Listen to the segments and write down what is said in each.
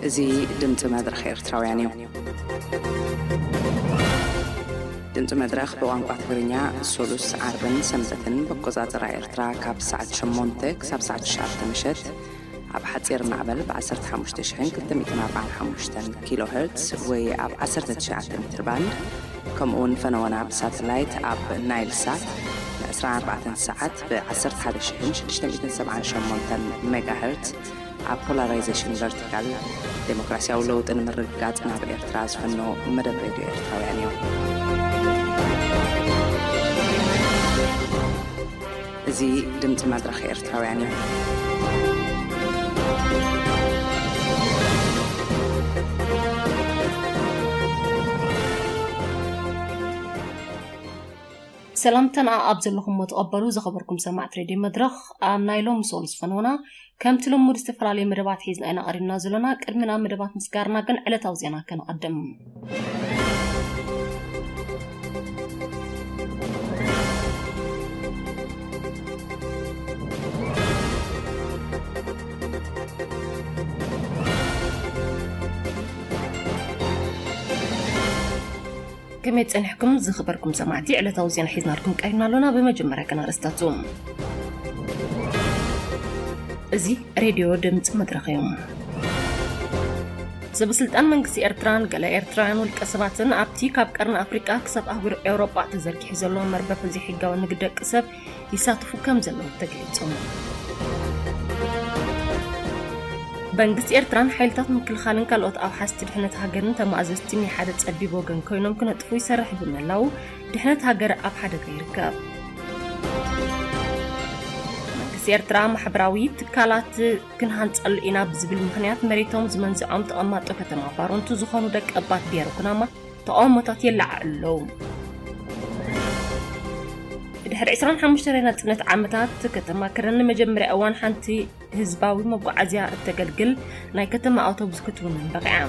እዚ ድምፂ መድረኽ ኤርትራውያን እዩ። ድምፂ መድረኽ ብቋንቋ ትግርኛ ሶሉስ፣ ዓርብን ሰንበትን ብኣቆፃፅራ ኤርትራ ካብ ሰዓት ሸሞንተ ክሳብ ሰዓት ትሽዓተ ምሸት ኣብ ሓፂር ማዕበል ብ ዓሰርተ ሓሙሽተ ሽሕን ክልተ ሚእትን ኣርባዓን ሓሙሽተን ኪሎ ሄርትስ ወይ ኣብ ዓሰርተ ትሽዓተ ሜትር ባንድ፣ ከምኡ እውን ፈነወና ብሳተላይት ኣብ ናይል ሳት ን ዕስራን ኣርባዕተን ሰዓት ብ ዓሰርተ ሓደ ሽሕን ሽዱሽተ ሚእትን ሰብዓን ሸሞንተን ሜጋ ሄርትስ ኣብ ፖላራይዜሽን ቨርቲካል፣ ዴሞክራሲያዊ ለውጢ ንምርግጋጽ ናብ ኤርትራ ዝፈኖ መደብ ሬድዮ ኤርትራውያን እዩ። እዚ ድምጺ መድረኽ ኤርትራውያን እዩ። ሰላምታና ኣብ ዘለኹሞ ተቐበሉ። ዝኸበርኩም ሰማዕቲ ሬድዮ መድረኽ፣ ኣብ ናይ ሎሚ ሰሉስ ፈነውና ከምቲ ልሙድ ዝተፈላለዩ መደባት ሒዝና ኢና ቀሪብና ዘሎና። ቅድሚ ናብ መደባት ምስጋርና ግን ዕለታዊ ዜና ከነቐድም። ከመይ ጸኒሕኩም ዝኸበርኩም ሰማዕቲ? ዕለታዊ ዜና ሒዝናልኩም ቀሪብና ኣሎና። ብመጀመርያ ግን ኣርእስታቱ። እዚ ሬድዮ ድምጺ መድረኽ እዩ። ሰበስልጣን መንግስቲ ኤርትራን ገለ ኤርትራውያን ውልቀ ሰባትን ኣብቲ ካብ ቀርኒ ኣፍሪቃ ክሳብ ኣህጉር ኤውሮጳ ተዘርጊሑ ዘሎ መርበብ ዘይሕጋዊ ንግድ ደቂ ሰብ ይሳተፉ ከም ዘለዉ ተገሊጹ። መንግስቲ ኤርትራን ሓይልታት ምክልኻልን ካልኦት ኣውሓስቲ ድሕነት ሃገርን ተማእዘዝቲ ናይ ሓደ ጸቢብ ወገን ኮይኖም ክነጥፉ ይሰርሕ ብምህላዉ ድሕነት ሃገር ኣብ ሓደጋ ይርከብ። መንግስቲ ኤርትራ ማሕበራዊ ትካላት ክንሃንጸሉ ኢና ብዝብል ምኽንያት መሬቶም ዝመንዝዖም ተቐማጦ ከተማ ባሮንቱ ዝኾኑ ደቂ ኣባት ብሄረ ኩናማ ተቓውሞታት የለዓዕሉ ኣለዉ። ድሕሪ ዕስራን ሓሙሽተን ናይ ናጽነት ዓመታት ከተማ ከረን ንመጀመርያ እዋን ሓንቲ ህዝባዊ መጓዓዝያ እተገልግል ናይ ከተማ ኣውቶቡስ ክትውንን በቒዓ።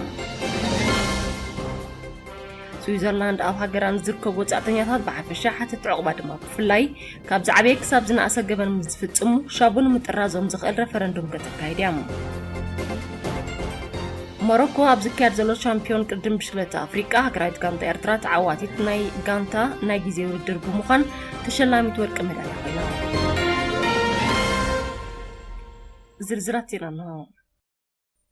ስዊዘርላንድ ኣብ ሃገራ ንዝርከቡ ወጻእተኛታት ብሓፈሻ ሓተቲ ዕቑባ ድማ ብፍላይ ካብ ዝዓበየ ክሳብ ዝነኣሰ ገበን ምስ ዝፍጽሙ ሻቡ ንምጥራዞም ዘኽእል ረፈረንዱም ከተካይድ እያ። ሞሮኮ ኣብ ዝካየድ ዘሎ ቻምፒዮን ቅድድም ብሽክለታ ኣፍሪቃ ሃገራዊት ጋንታ ኤርትራ ተዓዋቲት ናይ ጋንታ ናይ ግዜ ውድድር ብምዃን ተሸላሚት ወርቂ መዳልያ ኮይና። ዝርዝራት ዜና እንሆ።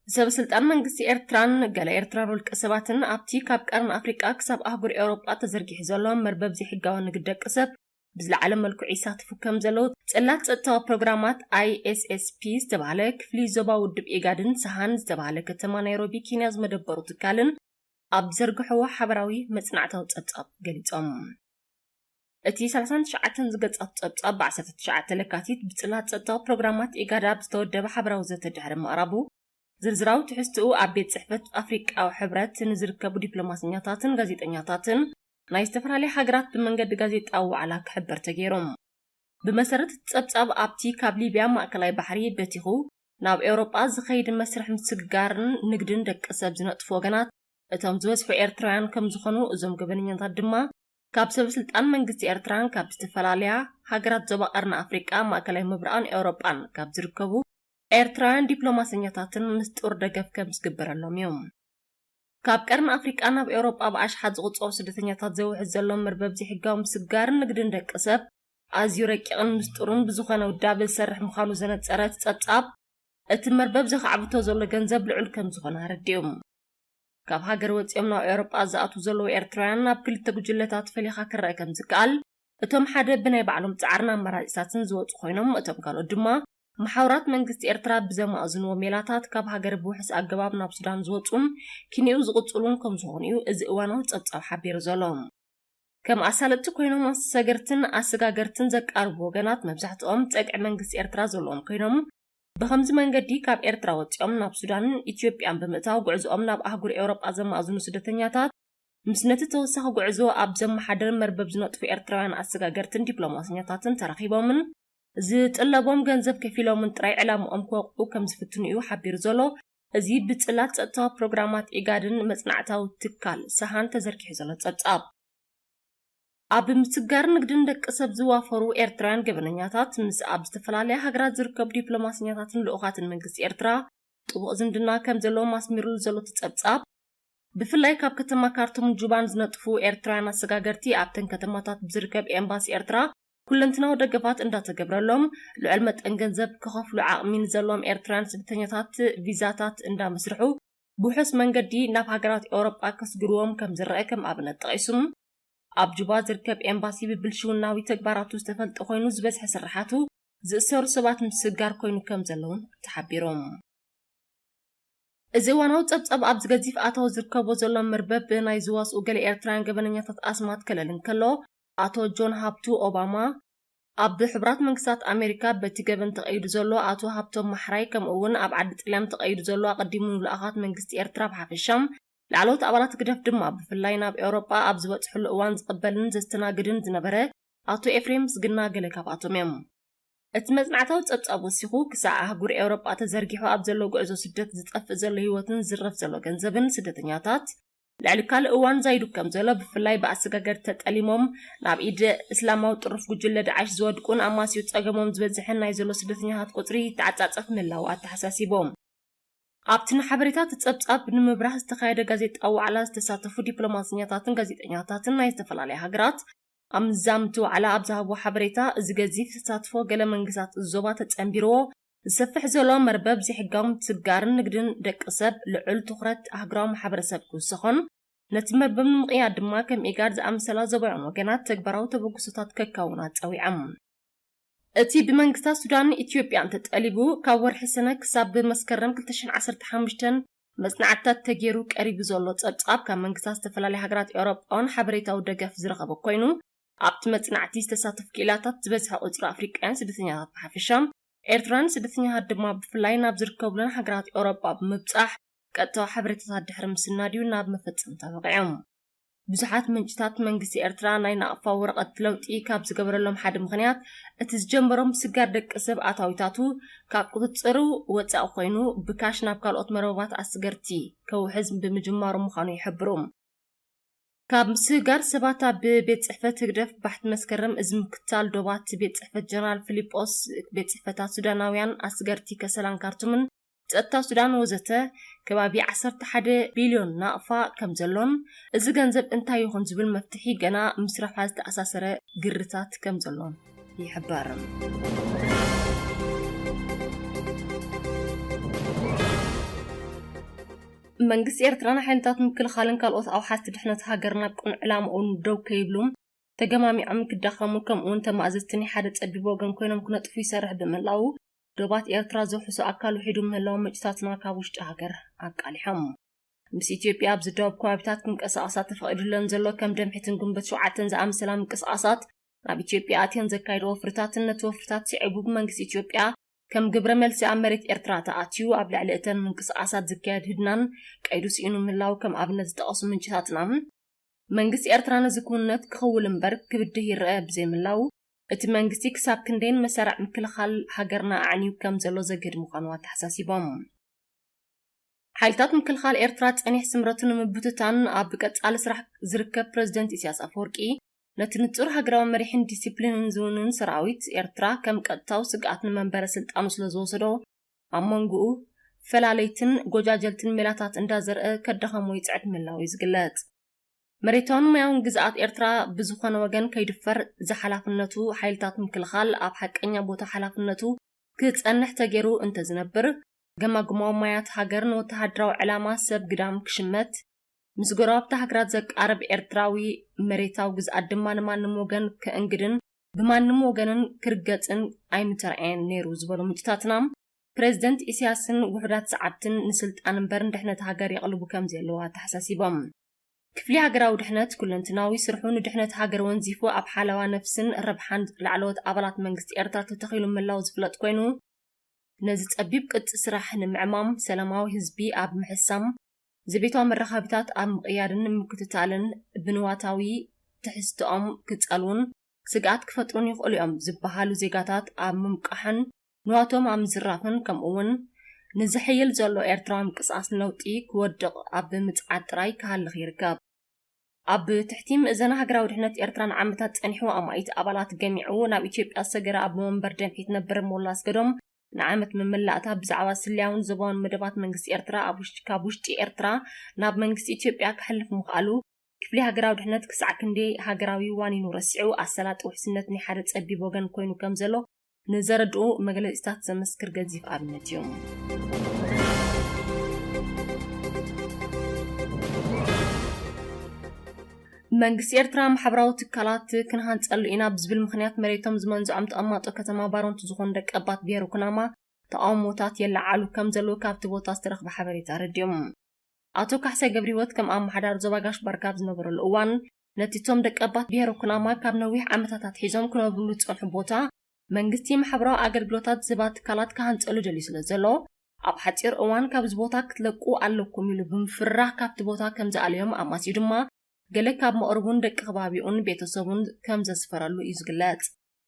ሰበ ስልጣን መንግስቲ ኤርትራን ገለ ኤርትራን ውልቀ ሰባትን ኣብቲ ካብ ቀርኒ ኣፍሪቃ ክሳብ ኣህጉር ኤውሮጳ ተዘርጊሑ ዘሎ መርበብ ዘይሕጋዊ ንግድ ደቂ ሰብ ብዝለዓለ መልክዑ ይሳተፉ ከም ዘለዉ ጽላት ጸጥታዊ ፕሮግራማት ኣይ ኤስ ኤስ ፒ ዝተባህለ ክፍሊ ዞባ ውድብ ኢጋድን ሰሃን ዝተባህለ ከተማ ናይሮቢ ኬንያ ዝመደበሩ ትካልን ኣብ ዝዘርግሕዎ ሓበራዊ መጽናዕታዊ ጸብጻብ ገሊጾም። እቲ ሰላሳን ትሽዓተን ዝገጻት ጸብጻብ ብ ዓሰርተ ትሽዓተ ለካቲት ብጽላት ጸጥታዊ ፕሮግራማት ኢጋድ ኣብ ዝተወደበ ሓበራዊ ዘተ ድሕሪ ምቕራቡ፣ ዝርዝራዊ ትሕዝትኡ ኣብ ቤት ጽሕፈት ኣፍሪቃዊ ሕብረት ንዝርከቡ ዲፕሎማሰኛታትን ጋዜጠኛታትን ናይ ዝተፈላለያ ሃገራት ብመንገዲ ጋዜጣዊ ዋዕላ ክሕበር ተገይሩ። ብመሰረት እቲ ጸብጻብ፣ ኣብቲ ካብ ሊብያ ማእከላይ ባሕሪ በቲኹ ናብ ኤውሮጳ ዝኸይድ መስርሕ ምስግጋርን ንግድን ደቂ ሰብ ዝነጥፉ ወገናት እቶም ዝበዝሑ ኤርትራውያን ከም ዝኾኑ፣ እዞም ገበነኛታት ድማ ካብ ሰበ ስልጣን መንግስቲ ኤርትራን ካብ ዝተፈላለያ ሃገራት ዞባ ቀርኒ ኣፍሪቃ፣ ማእከላይ ምብራቕን ኤውሮጳን ካብ ዝርከቡ ኤርትራውያን ዲፕሎማሰኛታትን ምስጡር ደገፍ ከም ዝግበረሎም እዩ። ካብ ቀርኒ ኣፍሪቃ ናብ ኤውሮጳ ብኣሽሓት ዝቑጸሩ ስደተኛታት ዘውሕዝ ዘሎ መርበብ ዘይሕጋዊ ምስግጋርን ንግድን ደቂ ሰብ ኣዝዩ ረቂቕን ምስጡርን ብዝኾነ ውዳበ ዝሰርሕ ምዃኑ ዘነጸረ እቲ ጸብጻብ፣ እቲ መርበብ ዘኻዕብቶ ዘሎ ገንዘብ ልዑል ከም ዝኾነ ኣረዲኡ። ካብ ሃገር ወጺኦም ናብ ኤውሮጳ ዝኣትዉ ዘለዉ ኤርትራውያን ናብ ክልተ ጉጅለታት ፈሊኻ ክረአ ከም ዝከኣል፣ እቶም ሓደ ብናይ ባዕሎም ጻዕርን ኣማራጺታትን ዝወጹ ኮይኖም፣ እቶም ካልኦት ድማ መሓውራት መንግስቲ ኤርትራ ብዘማእዝንዎ ሜላታት ካብ ሃገር ብውሑስ ኣገባብ ናብ ሱዳን ዝወጹን ኪንኡ ዝቕጽሉን ከም ዝኾኑ እዩ እዚ እዋናዊ ጸብጻብ ሓቢሩ ዘሎ። ከም ኣሳለጥቲ ኮይኖም ኣሰጋገርትን ኣሰጋገርትን ዘቃርቡ ወገናት መብዛሕትኦም ጸግዒ መንግስቲ ኤርትራ ዘለዎም ኮይኖም፣ ብኸምዚ መንገዲ ካብ ኤርትራ ወጺኦም ናብ ሱዳንን ኢትዮጵያን ብምእታው ጉዕዞኦም ናብ ኣህጉር ኤውሮጳ ዘማእዝኑ ስደተኛታት፣ ምስ ነቲ ተወሳኺ ጉዕዞ ኣብ ዘመሓድር መርበብ ዝነጥፉ ኤርትራውያን ኣሰጋገርትን ዲፕሎማሰኛታትን ተራኺቦምን ዝጥለቦም ገንዘብ ከፊሎምን ጥራይ ዕላምኦም ክወቕዑ ከም ዝፍትኑ እዩ ሓቢሩ ዘሎ። እዚ ብጽላት ጸጥታዊ ፕሮግራማት ኢጋድን መጽናዕታዊ ትካል ሰሃን ተዘርጊሑ ዘሎ ጸብጻብ። ኣብ ምስጋር ንግድን ደቂ ሰብ ዝዋፈሩ ኤርትራውያን ገበነኛታት ምስ ኣብ ዝተፈላለያ ሃገራት ዝርከቡ ዲፕሎማሰኛታትን ልኡኻትን መንግስቲ ኤርትራ ጥቡቕ ዝምድና ከም ዘለዎም ኣስሚሩሉ ዘሎ እቲ ጸብጻብ፣ ብፍላይ ካብ ከተማ ካርቱምን ጁባን ዝነጥፉ ኤርትራውያን ኣሰጋገርቲ ኣብተን ከተማታት ብዝርከብ ኤምባሲ ኤርትራ ኩለንትናዊ ደገፋት እንዳተገብረሎም፣ ልዑል መጠን ገንዘብ ክኸፍሉ ዓቕሚ ንዘለዎም ኤርትራውያን ስደተኛታት ቪዛታት እንዳመስርሑ ብውሑስ መንገዲ ናብ ሃገራት ኤውሮጳ ከስግርዎም ከም ዝረአ ከም ኣብነት ጠቒሱ። ኣብ ጁባ ዝርከብ ኤምባሲ ብብልሽውናዊ ተግባራቱ ዝተፈልጠ ኮይኑ፣ ዝበዝሐ ስራሓቱ ዝእሰሩ ሰባት ምስጋር ኮይኑ ከም ዘለውን ተሓቢሮም። እዚ እዋናዊ ጸብጻብ ኣብዚ ገዚፍ ኣታዊ ዝርከቦ ዘሎ መርበብ ናይ ዝዋስኡ ገለ ኤርትራውያን ገበነኛታት ኣስማት ከለል እንከሎ፣ ኣቶ ጆን ሃብቱ ኦባማ፣ ኣብ ሕቡራት መንግስታት ኣሜሪካ በቲ ገበን ተቐይዱ ዘሎ ኣቶ ሃብቶም ማሕራይ፣ ከምኡ እውን ኣብ ዓዲ ጥልያን ተቐይዱ ዘሎ ኣቐዲሙ ንልኡኻት መንግስቲ ኤርትራ ብሓፈሻ፣ ላዕለዎት ኣባላት ህግደፍ ድማ ብፍላይ ናብ ኤውሮጳ ኣብ ዝበጽሕሉ እዋን ዝቕበልን ዘስተናግድን ዝነበረ ኣቶ ኤፍሬም ምስግና ገለ ካብኣቶም እዮም። እቲ መጽናዕታዊ ጸብጻብ ወሲኹ፣ ክሳዕ ኣህጉር ኤውሮጳ ተዘርጊሑ ኣብ ዘሎ ጉዕዞ ስደት ዝጠፍእ ዘሎ ህይወትን ዝዝረፍ ዘሎ ገንዘብን ስደተኛታት ልዕሊ ካልእ እዋን ዛይዱ ከም ዘሎ፣ ብፍላይ ብኣሰጋገርቲ ተጠሊሞም ናብ ኢድ እስላማዊ ጥሩፍ ጉጅለ ዳዕሽ ዝወድቁን ኣማስዩ ጸገሞም ዝበዝሕን ናይ ዘሎ ስደተኛታት ቁጽሪ ይተዓጻጸፍ ምህላዉ ኣተሓሳሲቦም። ኣብቲ ንሓበሬታ እቲ ጸብጻብ ንምብራህ ዝተኻየደ ጋዜጣዊ ዋዕላ ዝተሳተፉ ዲፕሎማሰኛታትን ጋዜጠኛታትን ናይ ዝተፈላለያ ሃገራት ኣብ ምዛምቲ ዋዕላ ኣብ ዝሃብዎ ሓበሬታ፣ እዚ ገዚፍ ተሳትፎ ገለ መንግስታት እዚ ዞባ ተጸንቢርዎ ዝሰፍሕ ዘሎ መርበብ ዘይሕጋዊ ምስግጋርን ንግድን ደቂ ሰብ ልዑል ትኹረት ኣህጉራዊ ማሕበረሰብ ክውሰኾን፣ ነቲ መርበብ ንምቕያድ ድማ ከም ኢጋድ ዝኣመሰላ ዞባውያን ወገናት ተግባራዊ ተበግሶታት ከካውና ጸዊዖም። እቲ ብመንግስታት ሱዳን ኢትዮጵያን ተጠሊቡ ካብ ወርሒ ሰነ ክሳብ መስከረም ክልተ ሽሕን ዓሰርተ ሓሙሽተን መጽናዕትታት ተገይሩ ቀሪቡ ዘሎ ጸብጻብ፣ ካብ መንግስታት ዝተፈላለያ ሃገራት ኤውሮጳውን ሓበሬታዊ ደገፍ ዝረኸበ ኮይኑ፣ ኣብቲ መጽናዕቲ ዝተሳተፉ ክኢላታት ዝበዝሐ ቁጽሪ ኣፍሪቃውያን ስደተኛታት ብሓፈሻ፣ ኤርትራውያን ስደተኛታት ድማ ብፍላይ ናብ ዝርከቡለን ሃገራት ኤውሮጳ ብምብጻሕ ቀጥታዊ ሓበሬታታት ድሕሪ ምስናድ እዩ ናብ መፈጸምታ በቒዖም። ብዙሓት ምንጭታት መንግስቲ ኤርትራ ናይ ናቕፋ ወረቐት ለውጢ ካብ ዝገበረሎም ሓደ ምኽንያት፣ እቲ ዝጀመሮ ምስጋር ደቂ ሰብ ኣታዊታቱ ካብ ቁጽጽሩ ወጻኢ ኮይኑ ብካሽ ናብ ካልኦት መርበባት ኣስገርቲ ከውሕዝ ብምጅማሩ ምዃኑ ይሕብሩ። ካብ ምስጋር ሰባት ኣብ ቤት ጽሕፈት ህግደፍ ባሕቲ መስከረም፣ እዚ ምክትታል ዶባት ቤት ጽሕፈት ጀነራል ፊሊጶስ፣ ቤት ጽሕፈታት ሱዳናውያን ኣስገርቲ ከሰላን ካርቱምን ጸጥታ ሱዳን ወዘተ ከባቢ ዓሰርተ ሓደ ቢልዮን ናቕፋ ከም ዘሎን፣ እዚ ገንዘብ እንታይ ይኹን ዝብል መፍትሒ ገና ምስ ረብሓ ዝተኣሳሰረ ግርታት ከም ዘሎን ይሕበር። መንግስቲ ኤርትራን ሓይልታት ምክልኻልን ካልኦት ኣውሓስቲ ድሕነት ሃገር ናብ ቅኑዕ ዕላምኡ ደው ከይብሉ፣ ተገማሚዖም ክዳኸሙ፣ ከምኡውን ተማእዘዝቲ ናይ ሓደ ጸቢብ ወገን ኮይኖም ክነጥፉ ይሰርሕ ብምህላዉ፣ ዶባት ኤርትራ ዝውሕሶ ኣካል ውሒዱ ምህላው ምንጭታትና ካብ ውሽጢ ሃገር ኣቃሊሖም። ምስ ኢትዮጵያ ኣብ ዝዳወብ ከባቢታት ክንቀሳቐሳ ተፈቒዱለን ዘሎ ከም ደምሒትን ግንቦት ሸውዓተን ዝኣመሰላ ምንቅስቓሳት፣ ናብ ኢትዮጵያ ኣትየን ዘካይዶ ወፍርታትን ነቲ ወፍርታት ስዒቡ ብመንግስቲ ኢትዮጵያ ከም ግብረ መልሲ ኣብ መሬት ኤርትራ ተኣትዩ ኣብ ልዕሊ እተን ምንቅስቓሳት ዝካየድ ህድናን ቀይዱ ስኢኑ ምህላው ከም ኣብነት ዝጠቐሱ ምንጭታትና፣ መንግስቲ ኤርትራ ነዚ ክውንነት ክኽውል እምበር ክብድህ ይረአ ብዘይምላው፣ እቲ መንግስቲ ክሳብ ክንደይን መሳርዕ ምክልኻል ሃገርና ኣዕንዩ ከም ዘሎ ዘግህድ ምዃኑ ኣተሓሳሲቦም። ሓይልታት ምክልኻል ኤርትራ ጸኒሕ ስምረቱ ንምብትታን ኣብ ቀጻሊ ስራሕ ዝርከብ ፕረዚደንት ኢሳያስ ኣፈወርቂ፣ ነቲ ንጹር ሃገራዊ መሪሕን ዲሲፕሊንን ዝውንን ሰራዊት ኤርትራ ከም ቀጥታዊ ስግኣት ንመንበረ ስልጣኑ ስለ ዝወሰዶ፣ ኣብ መንጎኡ ፈላለይትን ጎጃጀልትን ሜላታት እንዳዘርአ ከዳኸሞ ይጽዕት ምህላው እዩ ዝግለጽ። መሬታውን ማያውን ግዝኣት ኤርትራ ብዝኾነ ወገን ከይድፈር ዝሓላፍነቱ ሓይልታት ምክልኻል ኣብ ሓቀኛ ቦታ ሓላፍነቱ ክጸንሕ ተገይሩ እንተዝነብር፣ ገማግማዊ ማያት ሃገር ንወተሃደራዊ ዕላማ ሰብ ግዳም ክሽመት፣ ምስ ጎረባብቲ ሃገራት ዘቃርብ ኤርትራዊ መሬታዊ ግዝኣት ድማ ንማንም ወገን ከእንግድን ብማንም ወገንን ክርገጽን ኣይምተርኣየን ነይሩ ዝበሉ ምንጭታትና፣ ፕረዚደንት ኢሳያስን ውሑዳት ሰዓብትን ንስልጣን እምበር ንድሕነት ሃገር የቕልቡ ከም ዘለዉ ኣተሓሳሲቦም። ክፍሊ ሃገራዊ ድሕነት ኩለንትናዊ ስርሑ ንድሕነት ሃገር ወንዚፉ ኣብ ሓለዋ ነፍስን ረብሓን ላዕለዎት ኣባላት መንግስቲ ኤርትራ ተተኺሉ ምህላው ዝፍለጥ ኮይኑ፣ ነዚ ጸቢብ ቅጽ ስራሕ ንምዕማም፣ ሰላማዊ ህዝቢ ኣብ ምሕሳም፣ ዘቤታዊ መራኸቢታት ኣብ ምቕያድን ንምክትታልን ብንዋታዊ ትሕዝቶኦም ክጸልዉን ስግኣት ክፈጥሩን ይኽእሉ እዮም ዝበሃሉ ዜጋታት ኣብ ምምቃሕን ንዋቶም ኣብ ምዝራፍን፣ ከምኡ እውን ንዝሕይል ዘሎ ኤርትራዊ ምንቅስቓስ ንለውጢ ክወድቕ ኣብ ምጽዓት ጥራይ ክሃልኽ ይርከብ። ኣብ ትሕቲ ምእዘና ሃገራዊ ድሕነት ኤርትራ ንዓመታት ጸኒሑ ኣማኢት ኣባላት ገሚዑ ናብ ኢትዮጵያ ዝሰገረ ኣቦ መንበር ደምሒት ነበር ሞላ ኣስገዶም ንዓመት መመላእታ ብዛዕባ ስለያውን ዞባውን መደባት መንግስቲ ኤርትራ ኣብ ውሽጢ፣ ካብ ውሽጢ ኤርትራ ናብ መንግስቲ ኢትዮጵያ ክሕልፍ ምኽኣሉ፣ ክፍሊ ሃገራዊ ድሕነት ክሳዕ ክንደይ ሃገራዊ ዋኒኑ ረሲዑ፣ ኣሰላጢ ውሕስነት ናይ ሓደ ጸቢብ ወገን ኮይኑ ከም ዘሎ ንዘረድኡ መግለጺታት ዘመስክር ገዚፍ ኣብነት እዩ። መንግስቲ ኤርትራ፣ ማሕበራዊ ትካላት ክንሃንጸሉ ኢና ብዝብል ምኽንያት መሬቶም ዝመንዝዖም ተቐማጦ ከተማ ባረንቱ ዝኾኑ ደቀባት ብሄረ ኩናማ ተቓውሞታት የለዓዕሉ ከም ዘለዉ ካብቲ ቦታ ዝተረኽበ ሓበሬታ ኣረዲኦም። ኣቶ ካሕሳይ ገብረህይወት ከም ኣመሓዳሪ ዞባ ጋሽ ባርካ ኣብ ዝነበረሉ እዋን፣ ነቲ እቶም ደቀባት ብሄረ ኩናማ ካብ ነዊሕ ዓመታት ኣትሒዞም ክነብርሉ ዝጸንሑ ቦታ መንግስቲ ማሕበራዊ ኣገልግሎታት ዝህባ ትካላት ክሃንጸሉ ደልዩ ስለ ዘሎ፣ ኣብ ሓጺር እዋን ካብዚ ቦታ ክትለቁ ኣለኩም ኢሉ ብምፍርራህ ካብቲ ቦታ ከም ዝኣለዮም ኣማስዩ ድማ፣ ገለ ካብ መቕርቡን ደቂ ከባቢኡን ቤተሰቡን ከም ዘስፈረሉ እዩ ዝግለጽ።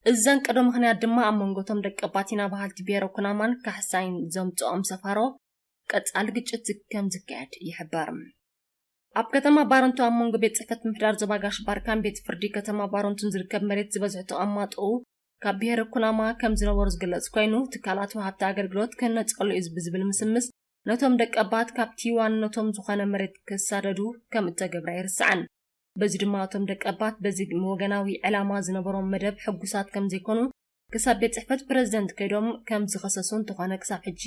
እዚ ዘንቀዶ ምኽንያት ድማ ኣብ መንጎ እቶም ደቀባት ኢና በሃልቲ ብሄረ ኩናማን ካሕሳይን ዘምጽኦም ሰፋሮ ቀጻሊ ግጭት ከም ዝካየድ ይሕበር። ኣብ ከተማ ባረንቱ ኣብ መንጎ ቤት ጽሕፈት ምምሕዳር ዞባ ጋሽ ባርካን ቤት ፍርዲ ከተማ ባረንቱን ዝርከብ መሬት ዝበዝሑ ተቐማጦኡ ካብ ብሄረ ኩናማ ከም ዝነበሩ ዝግለጽ ኮይኑ፣ ትካላት ወሃብቲ ኣገልግሎት ክህነጸሉ እዩ ብዝብል ምስምስ ነቶም ደቀባት ካብቲ ዋንነቶም ዝኾነ መሬት ክሳደዱ ከም እተገብረ ኣይርሳዕን። በዚ ድማ እቶም ደቀባት በዚ ወገናዊ ዕላማ ዝነበሮም መደብ ሕጉሳት ከም ዘይኮኑ ክሳብ ቤት ጽሕፈት ፕረዚደንት ከይዶም ከም ዝኸሰሱ እንተኾነ ክሳብ ሕጂ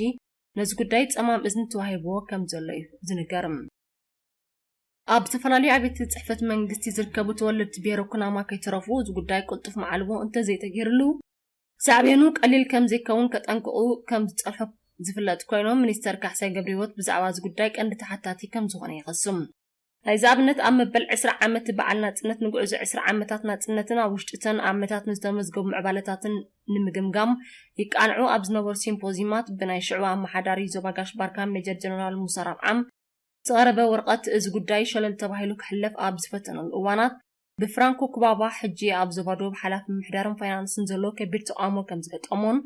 ነዚ ጉዳይ ጸማም እዝኒ ተዋሂብዎ ከም ዘሎ እዩ ዝንገር። ኣብ ዝተፈላለዩ ኣብያተ ጽሕፈት መንግስቲ ዝርከቡ ተወለድቲ ብሄረ ኩናማ ከይተረፉ እዚ ጉዳይ ቅልጡፍ መዓልቦ እንተዘይተገይርሉ ሳዕቤኑ ቀሊል ከም ዘይከውን ከጠንቅቑ ከም ዝጸንሑ ዝፍለጥ ኮይኖም፣ ሚኒስተር ካሕሳይ ገብረህይወት ብዛዕባ እዚ ጉዳይ ቀንዲ ተሓታቲ ከም ዝኾነ ይኸስም። ናይዚ ኣብነት ኣብ መበል ዕስራ ዓመት በዓል ናጽነት ንጉዕዞ ዕስራ ዓመታት ናጽነትን ኣብ ውሽጢ እተን ዓመታት ንዝተመዝገቡ ምዕባለታትን ንምግምጋም ይቃንዑ ኣብ ዝነበሩ ሲምፖዚማት ብናይ ሽዑ ኣመሓዳሪ ዞባ ጋሽ ባርካ ሜጀር ጀነራል ሙሳ ራብዓም ዝቐረበ ወረቐት፣ እዚ ጉዳይ ሸለል ተባሂሉ ክሕለፍ ኣብ ዝፈተነሉ እዋናት፣ ብፍራንኮ ኩባባ ሕጂ ኣብ ዞባ ደቡብ ሓላፊ ምምሕዳርን ፋይናንስን ዘሎ ከቢድ ተቓውሞ ከም ዝገጠሞን፣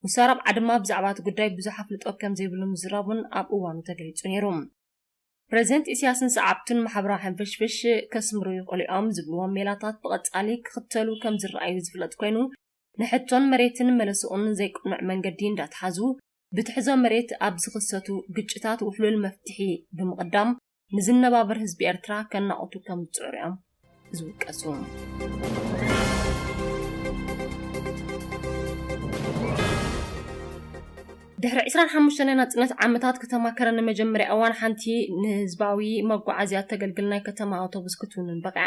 ሙሳ ራብዓ ድማ ብዛዕባ እቲ ጉዳይ ብዙሕ ኣፍልጦ ከም ዘይብሉ ምዝራቡን ኣብ እዋኑ ተገሊጹ ነይሩ። ፕረዚደንት ኢሳያስን ሰዓብቱን ማሕበራዊ ሕንፍሽፍሽ ከስምሩ ይኽእሉ እዮም ዝብልዎም ሜላታት ብቐጻሊ ክኽተሉ ከም ዝረኣዩ ዝፍለጥ ኮይኑ፣ ንሕቶን መሬትን መለስኡን ዘይቅኑዕ መንገዲ እንዳትሓዙ፣ ብትሕዞ መሬት ኣብ ዝኽሰቱ ግጭታት ውሕሉል መፍትሒ ብምቕዳም፣ ንዝነባበር ህዝቢ ኤርትራ ከናቑቱ ከም ዝጽዕሩ እዮም ዝውቀሱ። ድሕሪ ዕስራን ሓሙሽተን ናይ ናጽነት ዓመታት፣ ከተማ ከረን ንመጀመርያ እዋን ሓንቲ ንህዝባዊ መጓዓዝያ እተገልግል ናይ ከተማ ኣውቶቡስ ክትውንን በቒዓ።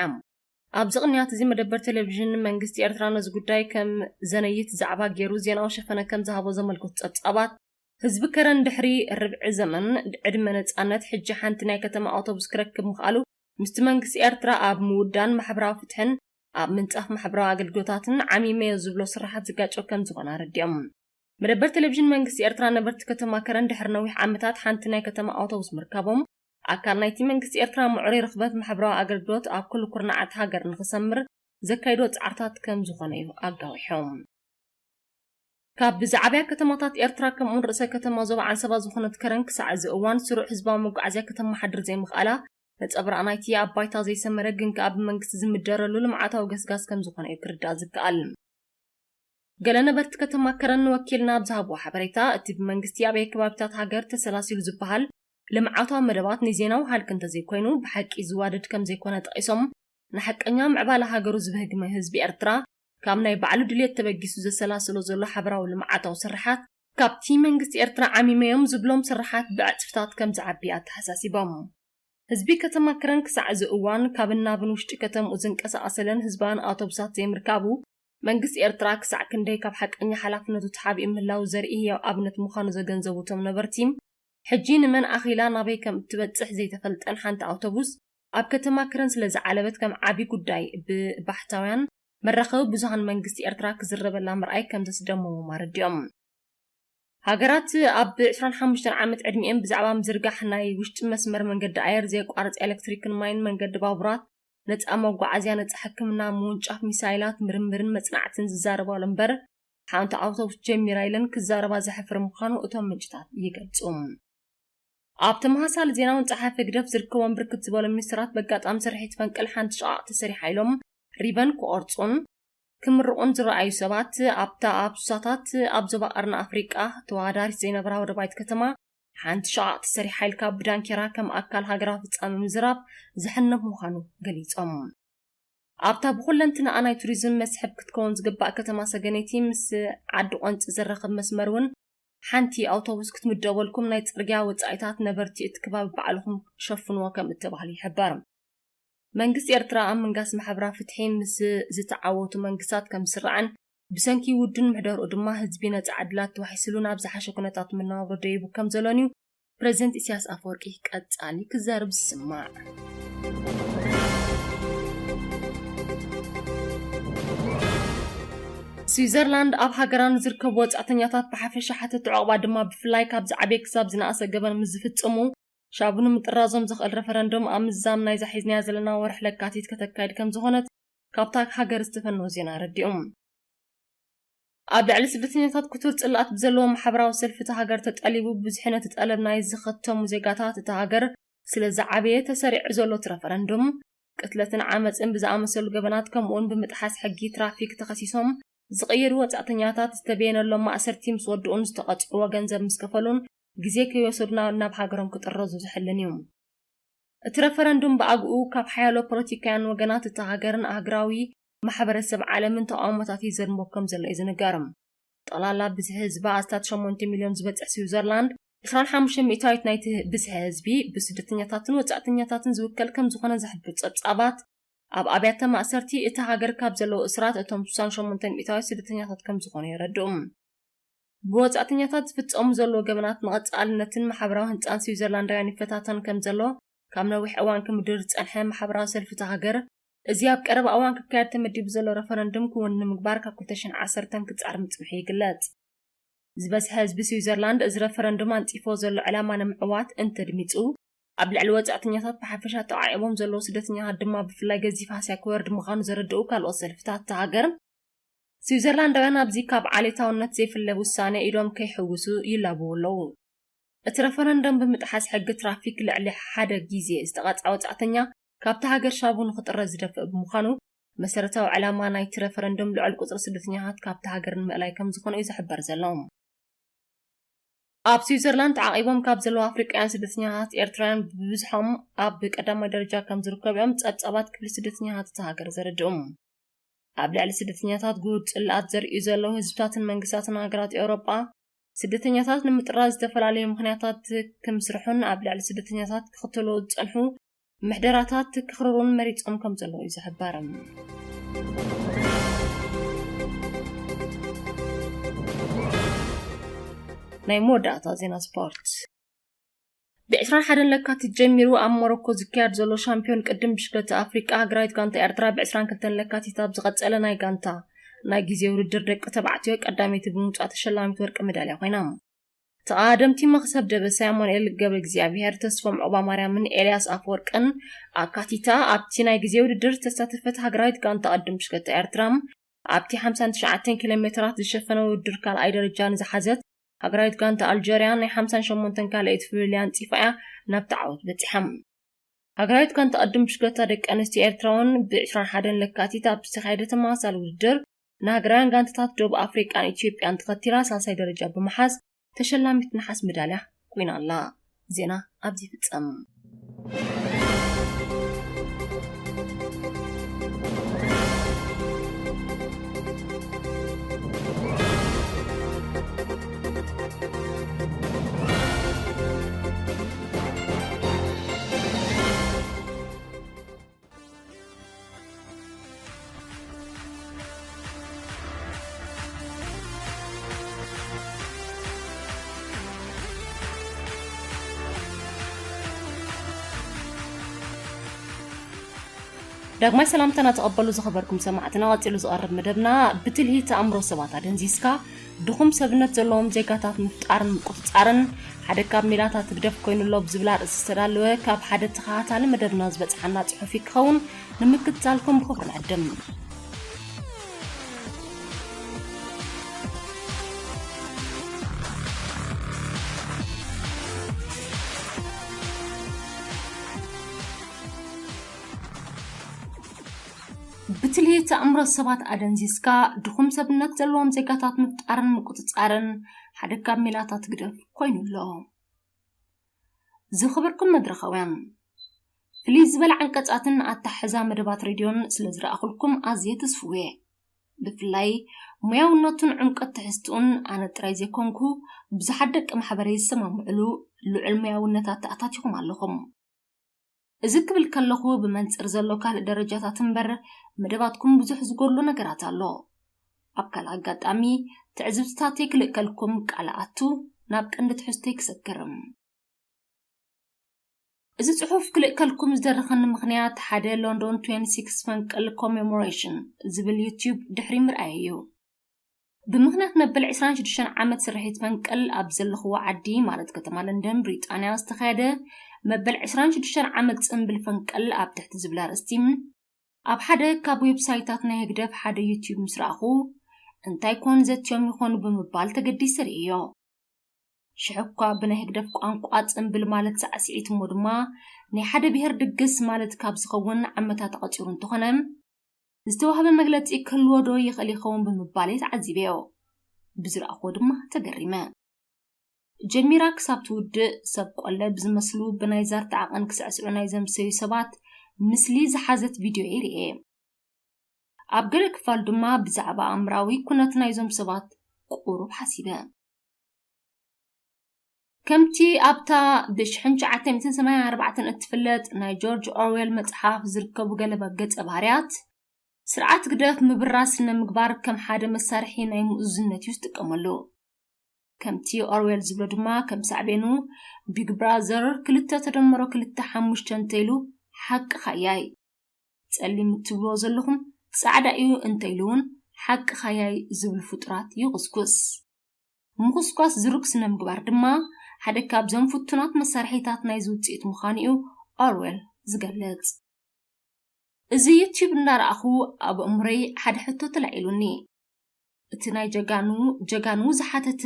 ኣብዚ ቅንያት እዚ፣ መደበር ቴሌቪዥን መንግስቲ ኤርትራ ነዚ ጉዳይ ከም ዘነይት ዛዕባ ገይሩ ዜናዊ ሸፈነ ከም ዝሃቦ ዘመልክቱ ጸብጻባት፣ ህዝቢ ከረን ድሕሪ ርብዒ ዘመን ዕድመ ነጻነት፣ ሕጂ ሓንቲ ናይ ከተማ ኣውቶቡስ ክረክብ ምኽኣሉ፣ ምስቲ መንግስቲ ኤርትራ ኣብ ምውዳን ማሕበራዊ ፍትሕን ኣብ ምንጻፍ ማሕበራዊ ኣገልግሎታትን ዓሚመዮ ዝብሎ ስራሓት ዝጋጨ ከም ዝኾነ ኣረዲኦም። መደበር ቴሌቪዥን መንግስቲ ኤርትራ፣ ነበርቲ ከተማ ከረን ድሕሪ ነዊሕ ዓመታት ሓንቲ ናይ ከተማ ኣውቶቡስ ምርካቦም፣ ኣካል ናይቲ መንግስቲ ኤርትራ ምዕሩይ ርኽበት ማሕበራዊ ኣገልግሎት ኣብ ኩሉ ኩርናዓት ሃገር ንኽሰምር ዘካይዶ ጻዕርታት ከም ዝኾነ እዩ ኣጋዊሖም። ካብ ዝዓበያ ከተማታት ኤርትራ፣ ከምኡውን ርእሰ ከተማ ዞባ ዓንሰባ ዝኾነት ከረን፣ ክሳዕ እዚ እዋን ስሩዕ ህዝባዊ መጓዓዝያ ከተመሓድር ዘይምኽኣላ፣ ነጸብራቕ ናይቲ ኣብ ባይታ ዘይሰመረ ግን ከኣ ብመንግስቲ ዝምደረሉ ልምዓታዊ ገስጋስ ከም ዝኾነ እዩ ክርዳእ ዝከኣል። ገለ ነበርቲ ከተማ ከረን ንወኪልና ኣብ ዝሃብዎ ሓበሬታ፣ እቲ ብመንግስቲ ኣብ ኣበየ ከባቢታት ሃገር ተሰላሲሉ ዝበሃል ልምዓታዊ መደባት ንዜናዊ ሃልኪ እንተዘይኮይኑ፣ ብሓቂ ዝዋደድ ከም ዘይኮነ ጠቒሶም፣ ንሓቀኛ ምዕባለ ሃገሩ ዝብህግመ ህዝቢ ኤርትራ፣ ካብ ናይ ባዕሉ ድልየት ተበጊሱ ዘሰላስሎ ዘሎ ሓበራዊ ልምዓታዊ ስርሓት፣ ካብቲ መንግስቲ ኤርትራ ዓሚመዮም ዝብሎም ስርሓት ብዕጽፍታት ከም ዝዓቢ ኣተሓሳሲቦም። ህዝቢ ከተማ ከረን ክሳዕ እዚ እዋን፣ ካብን ናብን ውሽጢ ከተምኡ ዝንቀሳቐሰለን ህዝባውያን ኣውቶቡሳት ዘይምርካቡ፣ መንግስቲ ኤርትራ ክሳዕ ክንደይ ካብ ሓቀኛ ሓላፍነቱ ተሓቢኡ ምህላዉ ዘርኢ ህያው ኣብነት ምዃኑ ዘገንዘቡ እቶም ነበርቲ፣ ሕጂ ንመን ኣኺላ ናበይ ከም እትበጽሕ ዘይተፈልጠን ሓንቲ ኣውቶቡስ ኣብ ከተማ ከረን ስለ ዝዓለበት፣ ከም ዓቢ ጉዳይ ብባሕታውያን መራኸቢ ብዙሃን መንግስቲ ኤርትራ ክዝረበላ ምርኣይ ከም ዘስደመሞም ኣረዲኦም። ሃገራት ኣብ ዕስራን ሓሙሽተን ዓመት ዕድሚኤን ብዛዕባ ምዝርጋሕ ናይ ውሽጢ መስመር መንገዲ ኣየር፣ ዘየቋርጽ ኤሌክትሪክን ማይን፣ መንገዲ ባቡራት፣ ነጻ መጓዓዝያ፣ ነጻ ሕክምና፣ ምውንጫፍ ሚሳይላት፣ ምርምርን መጽናዕትን ዝዛረባሉ እምበር፣ ሓንቲ ኣውቶቡስ ጀሚራ ኢለን ክዛረባ ዘሕፍር ምዃኑ እቶም ምንጭታት ይገልጹ። ኣብ ተመሳሳሊ ዜና እውን፣ ጸሓፊ ህግደፍ ዝርከቦም ብርክት ዝበሉ ሚኒስትራት በጋጣሚ ስርሒት ፈንቅል ሓንቲ ሸቓቕ ተሰሪሓ ኢሎም ሪበን ክቖርጹን ክምርቑን ዝረኣዩ ሰባት፣ ኣብታ ኣብ ሱሳታት ኣብ ዞባ ቀርኒ ኣፍሪቃ ተወዳዳሪት ዘይነበራ ወደባይት ከተማ ሓንቲ ሸቓቕ ተሰሪሓ ኢልካ ብዳንኬራ ከም ኣካል ሃገራዊ ፍጻመ ምዝራብ ዘሕንቕ ምዃኑ ገሊጾም። ኣብታ ብኹለንትናኣ ናይ ቱሪዝም መስሕብ ክትከውን ዝግባእ ከተማ ሰገነይቲ ምስ ዓዲ ቆንጺ ዘራኽብ መስመር እውን ሓንቲ ኣውቶቡስ ክትምደበልኩም ናይ ጽርግያ ወጻኢታት ነበርቲ እቲ ከባቢ ባዕልኹም ሸፍንዎ ከም እተባህሉ ይሕበር። መንግስቲ ኤርትራ ኣብ ምንጋስ ማሕበራዊ ፍትሒ ምስ ዝተዓወቱ መንግስታት ከም ዝስራዕን ብሰንኪ ውዱን ምሕደርኡ ድማ ህዝቢ ነጻ ዕድላት ተዋሒስሉ ናብ ዝሓሸ ኩነታት መነባብሮ ደይቡ ከም ዘሎን እዩ ፕረዚደንት ኢሳያስ ኣፈወርቂ ቀጻሊ ክዛረብ ዝስማዕ። ስዊዘርላንድ ኣብ ሃገራ ንዝርከቡ ወጻእተኛታት ብሓፈሻ ሓተቲ ዑቕባ ድማ ብፍላይ ካብ ዝዓበየ ክሳብ ዝነኣሰ ገበን ምስ ዝፍጽሙ ሻቡ ንምጥራዞም ዘኽእል ረፈረንዱም ኣብ ምዝዛም ናይዛ ሒዝናያ ዘለና ወርሒ ለካቲት ከተካይድ ከም ዝኾነት ካብታ ሃገር ዝተፈነወ ዜና ኣረዲኡ። ኣብ ልዕሊ ስደተኛታት ክቱር ጽልኣት ብዘለዎ ማሕበራዊ ሰልፊ እታ ሃገር ተጠሊቡ ብዙሕ ነቲ ጠለብ ናይ ዝኸተሙ ዜጋታት እታ ሃገር ስለ ዝዓበየ ተሰሪዑ ዘሎ እቲ ረፈረንዱም ቅትለትን ዓመፅን ብዝኣመሰሉ ገበናት ከምኡውን ብምጥሓስ ሕጊ ትራፊክ ተኸሲሶም ዝቐየዱ ወጻእተኛታት ዝተበየነሎም ማእሰርቲ ምስ ወድኡን ዝተቐጽዕዎ ገንዘብ ምስ ከፈሉን ግዜ ከይወሰዱ ናብ ናብ ሃገሮም ክጥረዙ ዝሕልን እዩ። እቲ ረፈረንዱም ብኣግኡ ካብ ሓያሎ ፖለቲካውያን ወገናት እታ ሃገርን ኣህግራዊ ማሕበረሰብ ዓለምን ተቓውሞታት ይዘንቦ ከም ዘሎ እዩ ዝንገር። ጠቕላላ ብዝሒ ህዝባ ኣስታት ሸሞንተ ሚልዮን ዝበጽሕ ስዊዘርላንድ፣ ዕስራን ሓሙሽተን ሚእታዊት ናይቲ ብዝሒ ህዝቢ ብስደተኛታትን ወጻእተኛታትን ዝውከል ከም ዝኾነ ዝሕብር ጸብጻባት፣ ኣብ ኣብያተ ማእሰርቲ እታ ሃገር ካብ ዘለዉ እስራት እቶም ስሳን ሸሞንተ ሚእታዊት ስደተኛታት ከም ዝኾኑ የረድኡ። ብወጻእተኛታት ዝፍጸሙ ዘለዉ ገበናት ንቐጻልነትን ማሕበራዊ ህንጻን ስዊዘርላንዳውያን ይፈታተን ከም ዘሎ ካብ ነዊሕ እዋን ክምድር ዝጸንሐ ማሕበራዊ ሰልፊ እታ ሃገር፣ እዚ ኣብ ቀረባ እዋን ክካየድ ተመዲቡ ዘሎ ረፈረንዱም ክውን ንምግባር ካብ ክልተ ሽሕን ዓሰርተን ክጻር ምጽንሑ ይግለጽ። ዝበዝሐ ህዝቢ ስዊዘርላንድ እዚ ረፈረንዱም ኣንጺፎ ዘሎ ዕላማ ንምዕዋት እንተድሚጹ፣ ኣብ ልዕሊ ወጻእተኛታት ብሓፈሻ ተዓዒቦም ዘለዉ ስደተኛታት ድማ ብፍላይ ገዚፍ ሃስያ ክወርድ ምዃኑ ዘረድኡ ካልኦት ሰልፍታት እታ ሃገር፣ ስዊዘርላንዳውያን ኣብዚ ካብ ዓሌታውነት ዘይፍለ ውሳነ ኢዶም ከይሕውሱ ይላበዉ ኣለዉ። እቲ ረፈረንደም ብምጥሓስ ሕጊ ትራፊክ ልዕሊ ሓደ ግዜ ዝተቐጽዐ ወጻእተኛ ካብቲ ሃገር ሻቡ ንኽጥረዝ ዝደፍእ ብምዃኑ፣ መሰረታዊ ዕላማ ናይቲ ረፈረንደም ልዑል ቁጽሪ ስደተኛታት ካብቲ ሃገር ንምእላይ ከም ዝኾነ እዩ ዝሕበር ዘሎ። ኣብ ስዊዘርላንድ ተዓቒቦም ካብ ዘለዉ ኣፍሪቃውያን ስደተኛታት ኤርትራውያን ብብዝሖም ኣብ ቀዳማይ ደረጃ ከም ዝርከቡ እዮም ጸብጻባት ክፍሊ ስደተኛታት እታ ሃገር ዘረድኡ። ኣብ ልዕሊ ስደተኛታት ግሁድ ጽልኣት ዘርእዩ ዘለዉ ህዝብታትን መንግስታትን ሃገራት ኤውሮጳ፣ ስደተኛታት ንምጥራዝ ዝተፈላለዩ ምኽንያታት ክምስርሑን ኣብ ልዕሊ ስደተኛታት ክኽተሉ ዝጸንሑ ምሕደራታት ክኽርሩን መሪጾም ከም ዘለዉ እዩ ዝሕበር። ናይ መወዳእታ ዜና ስፖርት። ብ ዕስራን ሓደን ለካቲት ጀሚሩ ኣብ ሞሮኮ ዝካየድ ዘሎ ሻምፒዮን ቅድም ብሽክለታ ኣፍሪቃ፣ ሃገራዊት ጋንታ ኤርትራ ብ ዕስራን ክልተን ለካቲት ኣብ ዝቐጸለ ናይ ጋንታ ናይ ግዜ ውድድር ደቂ ተባዕትዮ ቀዳመይቲ ብምውጻእ ተሸላሚት ወርቂ መዳልያ ኮይና። ተቐዳደምቲ መኽሰብ ደበሳይ ኣማኑኤል ገብረ እግዚኣብሄር፣ ተስፎም ዑቕባማርያምን ኤልያስ ኣፈወርቅን ኣካቲታ ኣብቲ ናይ ግዜ ውድድር ዝተሳተፈት ሃገራዊት ጋንታ ቅድም ብሽክለታ ኤርትራ፣ ኣብቲ ሓምሳን ትሽዓተን ኪሎ ሜትራት ዝሸፈነ ውድድር ካልኣይ ደረጃ ንዝሓዘት ሃገራዊት ጋንታ ኣልጀርያ ናይ ሓምሳን ሸሞንተን ካልኣይቲ ፍልልይ ኣንጺፋ እያ ናብቲ ዓወት በጺሓ። ሃገራዊት ጋንታ ቅድም ብሽክለታ ደቂ ኣንስትዮ ኤርትራ እውን ብ ዕስራን ሓደን ለካቲት ኣብ ዝተኻየደ ተመሳሳሊ ውድድር ንሃገራውያን ጋንታታት ደቡብ ኣፍሪቃን ኢትዮጵያን ተኸቲላ ሳልሳይ ደረጃ ብምሓዝ ተሸላሚት ነሓስ መዳልያ ኮይና ኣላ። ዜና ኣብዚ ይፍጸም። ዳግማይ ሰላምታና ተቐበሉ ዝኸበርኩም ሰማዕትና። ቀጺሉ ዝቐርብ መደብና ብትልሂት ኣእምሮ ሰባት ኣደንዚዝካ ድኹም ሰብነት ዘለዎም ዜጋታት ምፍጣርን ምቁጽጻርን ሓደ ካብ ሜላታት ህግደፍ ኮይኑ ኣሎ ብዝብል ኣርእስቲ ዝተዳለወ ካብ ሓደ ተኸታታሊ መደብና ዝበጽሓና ጽሑፍ ክኸውን ንምክትታልኩም ብኽብሪ ንዕድም። ትልሂት ኣእምሮ ሰባት ኣደንዚዝካ ድኹም ሰብነት ዘለዎም ዜጋታት ምፍጣርን ምቁጽጻርን ሓደ ካብ ሜላታት ግደፍ ኮይኑ ኣሎ። ዝኸበርኩም መድረኻውያን፣ ፍልይ ዝበለ ዓንቀጻትን ኣተሓሕዛ መደባት ሬድዮን ስለ ዝረኣኹልኩም ኣዝየ ተስፍው እየ። ብፍላይ ሙያውነቱን ዕምቀት ትሕዝትኡን ኣነ ጥራይ ዘይኮንኩ ብዙሓት ደቂ ማሕበረይ ዝሰማምዕሉ ልዑል ሙያውነታት ኣታቲኹም ኣለኹም። እዚ ክብል ከለኹ ብመንጽር ዘሎ ካልእ ደረጃታት እምበር መደባትኩም ብዙሕ ዝጎድሎ ነገራት ኣሎ። ኣብ ካልእ ኣጋጣሚ ትዕዝብትታተይ ክልእከልኩም ቃል ኣቱ ናብ ቀንዲ ትሕዝቶይ ክሰግር። እዚ ጽሑፍ ክልእከልኩም ዝደረኸኒ ምኽንያት ሓደ ሎንዶን ትዌንቲ ሲክስ ፈንቅል ኮሜሞሬሽን ዝብል ዩቲዩብ ድሕሪ ምርኣይ እዩ። ብምኽንያት መበል ዕስራን ሽዱሽተን ዓመት ስርሒት ፈንቅል ኣብ ዘለኽዎ ዓዲ ማለት ከተማ ለንደን ብሪጣንያ ዝተኻየደ መበል ዕስራን ሽዱሽተን ዓመት ጽንብል ፈንቅል ኣብ ትሕቲ ዝብል ኣርእስቲ ኣብ ሓደ ካብ ዌብሳይታት ናይ ህግደፍ ሓደ ዩቲዩብ ምስ ረኣኹ እንታይ ኮን ዘትዮም ይኾኑ ብምባል ተገዲሰ ርእዮ። ሽሕ እኳ ብናይ ህግደፍ ቋንቋ ጽንብል ማለት ሳዕስዒት እሞ ድማ ናይ ሓደ ብሄር ድግስ ማለት ካብ ዝኸውን ዓመታት ተቐጺሩ እንተኾነ ዝተዋህበ መግለጺ ክህልዎ ዶ ይኽእል ይኸውን ብምባል እየ ተዓዚበዮ። ብዝረኣኽዎ ድማ ተገሪመ። ጀሚራ ክሳብ ትውድእ ሰብ ቆለ ብዝመስሉ ብናይ ዛርታ ዓቐን ክስዕስዑ ናይ ዘምሰዩ ሰባት ምስሊ ዝሓዘት ቪድዮ እየ ርእየ። ኣብ ገለ ክፋል ድማ ብዛዕባ ኣእምራዊ ኩነት ናይዞም ሰባት ቁሩብ ሓሲበ። ከምቲ ኣብታ ብ1984 እትፍለጥ ናይ ጆርጅ ኦርዌል መጽሓፍ ዝርከቡ ገለ ገጸ ባህርያት፣ ስርዓት ግደፍ ምብራስ ስነ ምግባር ከም ሓደ መሳርሒ ናይ ምእዙዝነት እዩ ዝጥቀመሉ። ከምቲ ኦርዌል ዝብሎ ድማ ከም ሳዕቤኑ ቢግ ብራዘር ክልተ ተደመሮ ክልተ ሓሙሽተ እንተይሉ ሓቂ ኻያይ ጸሊም እትብልዎ ዘለኹም ጻዕዳ እዩ እንተኢሉ እውን ሓቂ ኻያይ ዝብሉ ፍጡራት ይኹስኩስ። ምኹስኳስ ዝሩግ ስነ ምግባር ድማ ሓደ ካብዞም ፍቱናት መሳርሒታት ናይዚ ውፅኢት ምዃኑ እዩ ኦርዌል ዝገልጽ። እዚ ዩቲዩብ እንዳረኣኹ ኣብ ኣእምሮይ ሓደ ሕቶ ተላዒሉኒ። እቲ ናይ ጀጋኑ ጀጋኑ ዝሓተተ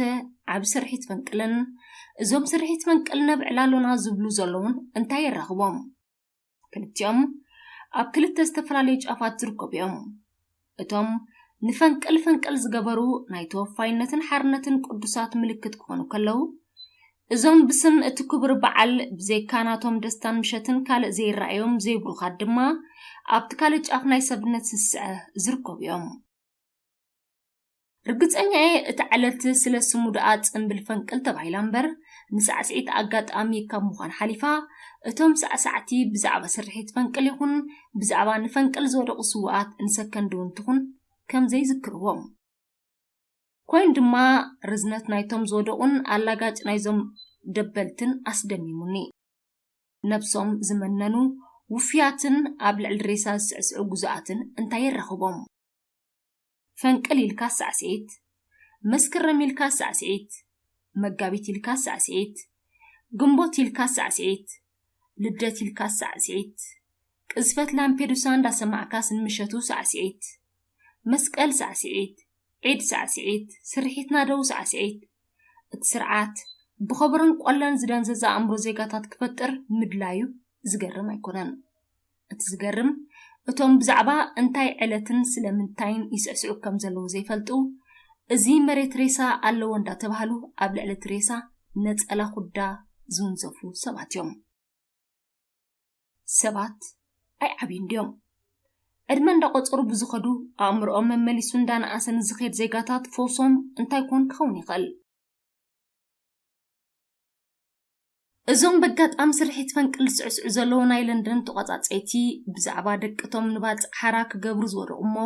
ዓቢ ስርሒት ፈንቅልን እዞም ስርሒት ፈንቅል ነብዕል ኣሎና ዝብሉ ዘለውን እንታይ የራኽቦም? ክልቲኦም ኣብ ክልተ ዝተፈላለዩ ጫፋት ዝርከቡ እዮም። እቶም ንፈንቅል ፈንቅል ዝገበሩ ናይ ተወፋይነትን ሓርነትን ቅዱሳት ምልክት ክኾኑ ከለዉ፣ እዞም ብስም እቲ ክቡር በዓል ብዘይካ ናቶም ደስታን ምሸትን ካልእ ዘይረኣዮም ዘይብሩኻት ድማ ኣብቲ ካልእ ጫፍ ናይ ሰብነት ስስዐ ዝርከቡ እዮም። ርግጸኛ እየ እታ ዕለት ስለ ስሙ ደኣ ጽንብል ፈንቅል ተባሂላ እምበር ንሳዕስዒት ኣጋጣሚ ካብ ምዃን ሓሊፋ እቶም ሳዕሳዕቲ ብዛዕባ ስርሒት ፈንቅል ይኹን ብዛዕባ ንፈንቅል ዝወደቑ ስዉኣት ንሰከንድ እውን ትኹን ከም ዘይዝክርዎም። ኮይኑ ድማ ርዝነት ናይቶም ዝወደቑን ኣላጋጭ ናይዞም ደበልትን ኣስደሚሙኒ። ነብሶም ዝመነኑ ውፍያትን ኣብ ልዕሊ ሬሳ ዝስዕስዑ ግዙኣትን እንታይ የራኽቦም? ፈንቅል ኢልካ ሳዕስዒት፣ መስከረም ኢልካ ሳዕስዒት፣ መጋቢት ኢልካ ሳዕስዒት፣ ግንቦት ኢልካ ሳዕስዒት፣ ልደት ኢልካ ሳዕስዒት፣ ቅዝፈት ላምፔዱሳ እንዳሰማዕካስ ንምሸቱ ሳዕስዒት፣ መስቀል ሳዕስዒት፣ ዒድ ሳዕስዒት፣ ስርሒት ናደው ሳዕስዒት። እቲ ስርዓት ብኸበሮን ቆለን ዝደንዘዘ ኣእምሮ ዜጋታት ክፈጥር ምድላዩ ዝገርም ኣይኮነን። እቲ ዝገርም እቶም ብዛዕባ እንታይ ዕለትን ስለምንታይን ይስዕስዑ ከም ዘለዉ ዘይፈልጡ፣ እዚ መሬት ሬሳ ኣለዎ እንዳተባህሉ ኣብ ልዕሊ እቲ ሬሳ ነጸላ ኩዳ ዝውንዘፉ ሰባት እዮም። ሰባት ኣይዓብዩን ድዮም? ዕድመ እንዳቆጸሩ ብዝኸዱ ኣእምሮኦም መመሊሱ እንዳነኣሰ ንዝኸድ ዜጋታት ፈውሶም እንታይ ኮን ክኸውን ይኽእል? እዞም በጋጣሚ ስርሒት ፈንቅል ዝስዕስዑ ዘለዉ ናይ ለንደን ተቋጻጸይቲ ብዛዕባ ደቅቶም ንባጽዕ ሓራ ክገብሩ ዝወደቑ እሞ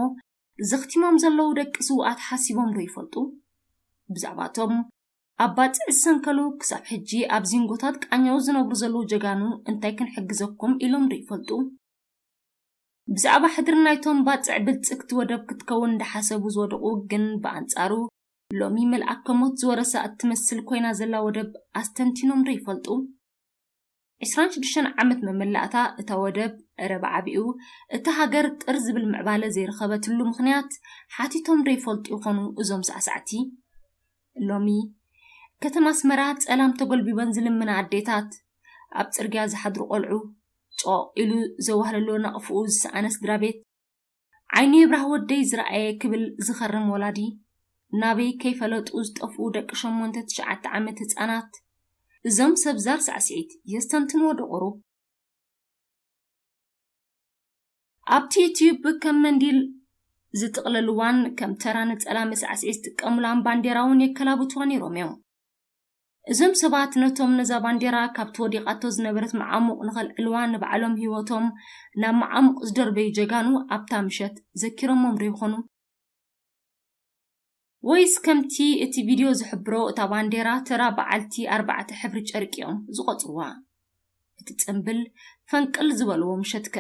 ዘኽቲሞም ዘለዉ ደቂ ስውኣት ሓሲቦም ዶ ይፈልጡ? ብዛዕባቶም ኣብ ባጽዕ ዝሰንከሉ ክሳብ ሕጂ ኣብ ዚንጎታት ቃኘው ዝነብሩ ዘለዉ ጀጋኑ እንታይ ክንሕግዘኩም ኢሎም ዶ ይፈልጡ? ብዛዕባ ሕድሪ ናይቶም ባጽዕ ብልጽግቲ ወደብ ክትከውን እንዳሓሰቡ ዝወደቑ ግን ብኣንጻሩ ሎሚ መልኣከ ሞት ዝወረሳ እትመስል ኮይና ዘላ ወደብ ኣስተንቲኖም ዶ ይፈልጡ? ዕስራን ሽዱሽተን ዓመት መመላእታ እታ ወደብ ረብ ዓቢኡ እታ ሃገር ጥር ዝብል ምዕባለ ዘይረኸበትሉ ምኽንያት ሓቲቶም ዶ ይፈልጡ ይኾኑ እዞም ሳዕሳዕቲ? ሎሚ ከተማ ኣስመራ ጸላም ተጎልቢበን ዝልምና ኣዴታት፣ ኣብ ጽርግያ ዝሓድሩ ቆልዑ፣ ጮቕ ኢሉ ዘዋህለሎ ናቕፍኡ ዝሰኣነ ስድራ ቤት፣ ዓይኑ ይብራህ ወደይ ዝረኣየ ክብል ዝኸርም ወላዲ፣ ናበይ ከይፈለጡ ዝጠፍኡ ደቂ ሸሞንተ ትሽዓተ ዓመት ህፃናት፣ እዞም ሰብ ዛር ሳዕስዒት የስተንትንዎ ዶ ቁሩብ? ኣብቲ ዩትዩብ ከም መንዲል ዝጥቕለልዋን ከም ተራ ነፀላ መሳዕስዒ ዝጥቀሙላን ባንዴራ እውን የከላብትዋ ነይሮም እዮም። እዞም ሰባት ነቶም ነዛ ባንዴራ ካብቲ ወዲቓቶ ዝነበረት መዓሙቕ ንኸልዕልዋ ንባዕሎም ህይወቶም ናብ መዓሙቕ ዝደርበዩ ጀጋኑ ኣብታ ምሸት ዘኪሮሞም ዶ ይኾኑ? ወይስ ከምቲ እቲ ቪድዮ ዝሕብሮ እታ ባንዴራ ተራ በዓልቲ ኣርባዕተ ሕብሪ ጨርቂ እዮም ዝቖጽርዋ? እቲ ጽምብል ፈንቅል ዝበልዎ ምሸትከ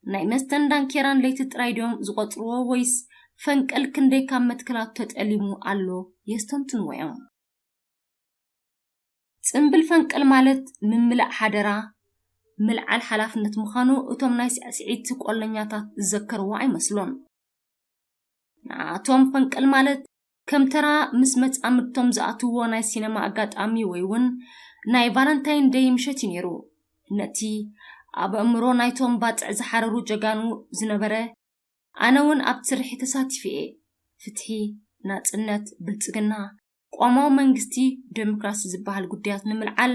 ናይ መስተን ዳንኬራን ለይቲ ጥራይ ድዮም ዝቖጽርዎ ወይስ ፈንቅል ክንደይ ካብ መትከላቱ ተጠሊሙ ኣሎ የስተንትንዎ እዮም። ጽምብል ፈንቅል ማለት ምምላእ ሓደራ፣ ምልዓል ሓላፍነት ምዃኑ እቶም ናይ ስዕስዒት ቆለኛታት ዝዘከርዎ ኣይመስሎን። ንኣቶም ፈንቅል ማለት ከም ተራ ምስ መጻምድቶም ዝኣትውዎ ናይ ሲነማ ኣጋጣሚ ወይ እውን ናይ ቫለንታይን ደይ ምሸት እዩ ነይሩ። ነቲ ኣብ ኣእምሮ ናይቶም ባጽዕ ዝሓረሩ ጀጋኑ ዝነበረ፣ ኣነ እውን ኣብቲ ስርሒ ተሳቲፈ እየ። ፍትሒ፣ ናጽነት፣ ብልጽግና፣ ቅዋማዊ መንግስቲ፣ ዴሞክራሲ ዝበሃል ጉዳያት ንምልዓል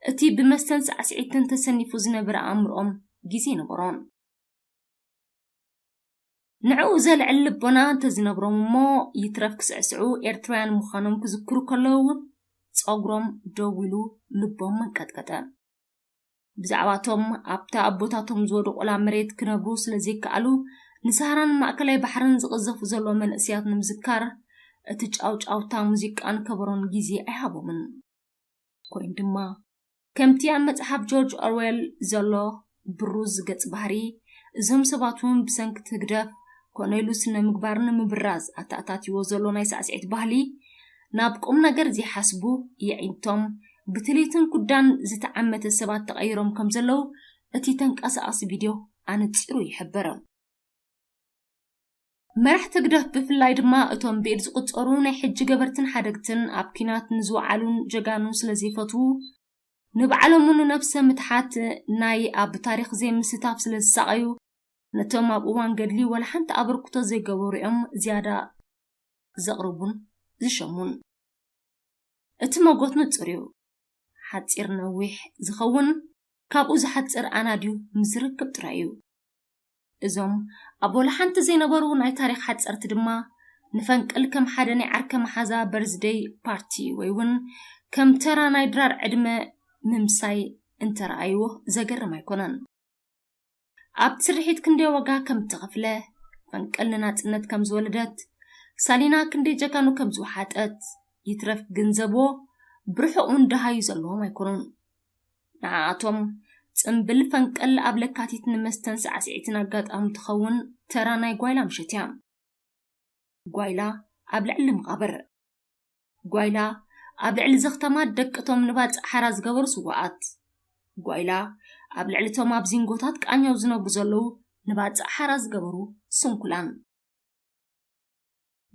እቲ ብመስተን ሳዕስዒትን ተሰኒፉ ዝነበረ ኣእምሮኦም ግዜ ነበሮም። ንዕኡ ዘልዕል ልቦና እንተዝነብሮም እሞ ይትረፍ ክስዕስዑ ኤርትራውያን ምዃኖም ክዝክሩ ከለዉ እውን ጸጉሮም ደው ኢሉ ልቦም መንቀጥቀጠ። ብዛዕባቶም ኣብታ ኣቦታቶም ዝወደቑላ መሬት ክነብሩ ስለ ዘይከኣሉ ንሳህራን ማእከላይ ባሕርን ዝቕዘፉ ዘሎ መንእስያት ንምዝካር እቲ ጫውጫውታ ሙዚቃን ከበሮን ግዜ ኣይሃቦምን። ኮይኑ ድማ ከምቲ ኣብ መጽሓፍ ጆርጅ ኦርዌል ዘሎ ብሩዝ ገጽ ባህሪ፣ እዞም ሰባት እውን ብሰንኪ ህግደፍ ኮነ ኢሉ ስነ ምግባር ንምብራዝ ኣተኣታትይዎ ዘሎ ናይ ሳዕስዒት ባህሊ ናብ ቁም ነገር ዘይሓስቡ የዒንቶም ብትልሂትን ኩዳን ዝተዓመተ ሰባት ተቐይሮም ከም ዘለዉ እቲ ተንቀሳቓሲ ቪድዮ ኣነጺሩ ይሕብር። መራሕቲ ህግደፍ ብፍላይ ድማ እቶም ብኢድ ዝቑጸሩ ናይ ሕጂ ገበርትን ሓደግትን ኣብ ኲናት ንዝወዓሉን ጀጋኑን ስለ ዘይፈትዉ ንባዕሎም እውን ነብሰ ምትሓት ናይ ኣብ ታሪኽ ዘይምስታፍ ስለ ዝሳቐዩ ነቶም ኣብ እዋን ገድሊ ወላ ሓንቲ ኣበርክቶ ዘይገበሩ እዮም ዝያዳ ዘቕርቡን ዝሸሙን። እቲ መጎት ንጹር እዩ። ሓጺር ነዊሕ ዝኸውን ካብኡ ዝሓጽር ኣናድዩ ምስ ዝርክብ ጥራይ እዩ። እዞም ኣብ ወላ ሓንቲ ዘይነበሩ ናይ ታሪኽ ሓጸርቲ ድማ ንፈንቅል ከም ሓደ ናይ ዓርከ መሓዛ በርዝደይ ፓርቲ ወይ እውን ከም ተራ ናይ ድራር ዕድመ ምምሳይ እንተረኣይዎ ዘገርም ኣይኮነን። ኣብቲ ስርሒት ክንደይ ዋጋ ከም እተኸፍለ፣ ፈንቅል ንናጽነት ከም ዝወለደት፣ ሳሊና ክንደይ ጀጋኑ ከም ዝወሓጠት ይትረፍ ግንዘብዎ ብርሑቕ እውን ደሃዩ ዘለዎም ኣይኮኑን። ንዓኣቶም ጽምብል ፈንቅል ኣብ ለካቲት ንመስተን ሳዕስዒትን ኣጋጣሚ ትኸውን ተራ ናይ ጓይላ ምሸት እያ። ጓይላ ኣብ ልዕሊ መቓብር። ጓይላ ኣብ ልዕሊ ዘኽታማት ደቅቶም ንባጽዕ ሓራ ዝገበሩ ስዉኣት። ጓይላ ኣብ ልዕሊ እቶም ኣብ ዚንጎታት ቃኘው ዝነብሩ ዘለዉ ንባጽዕ ሓራ ዝገበሩ ስንኩላን።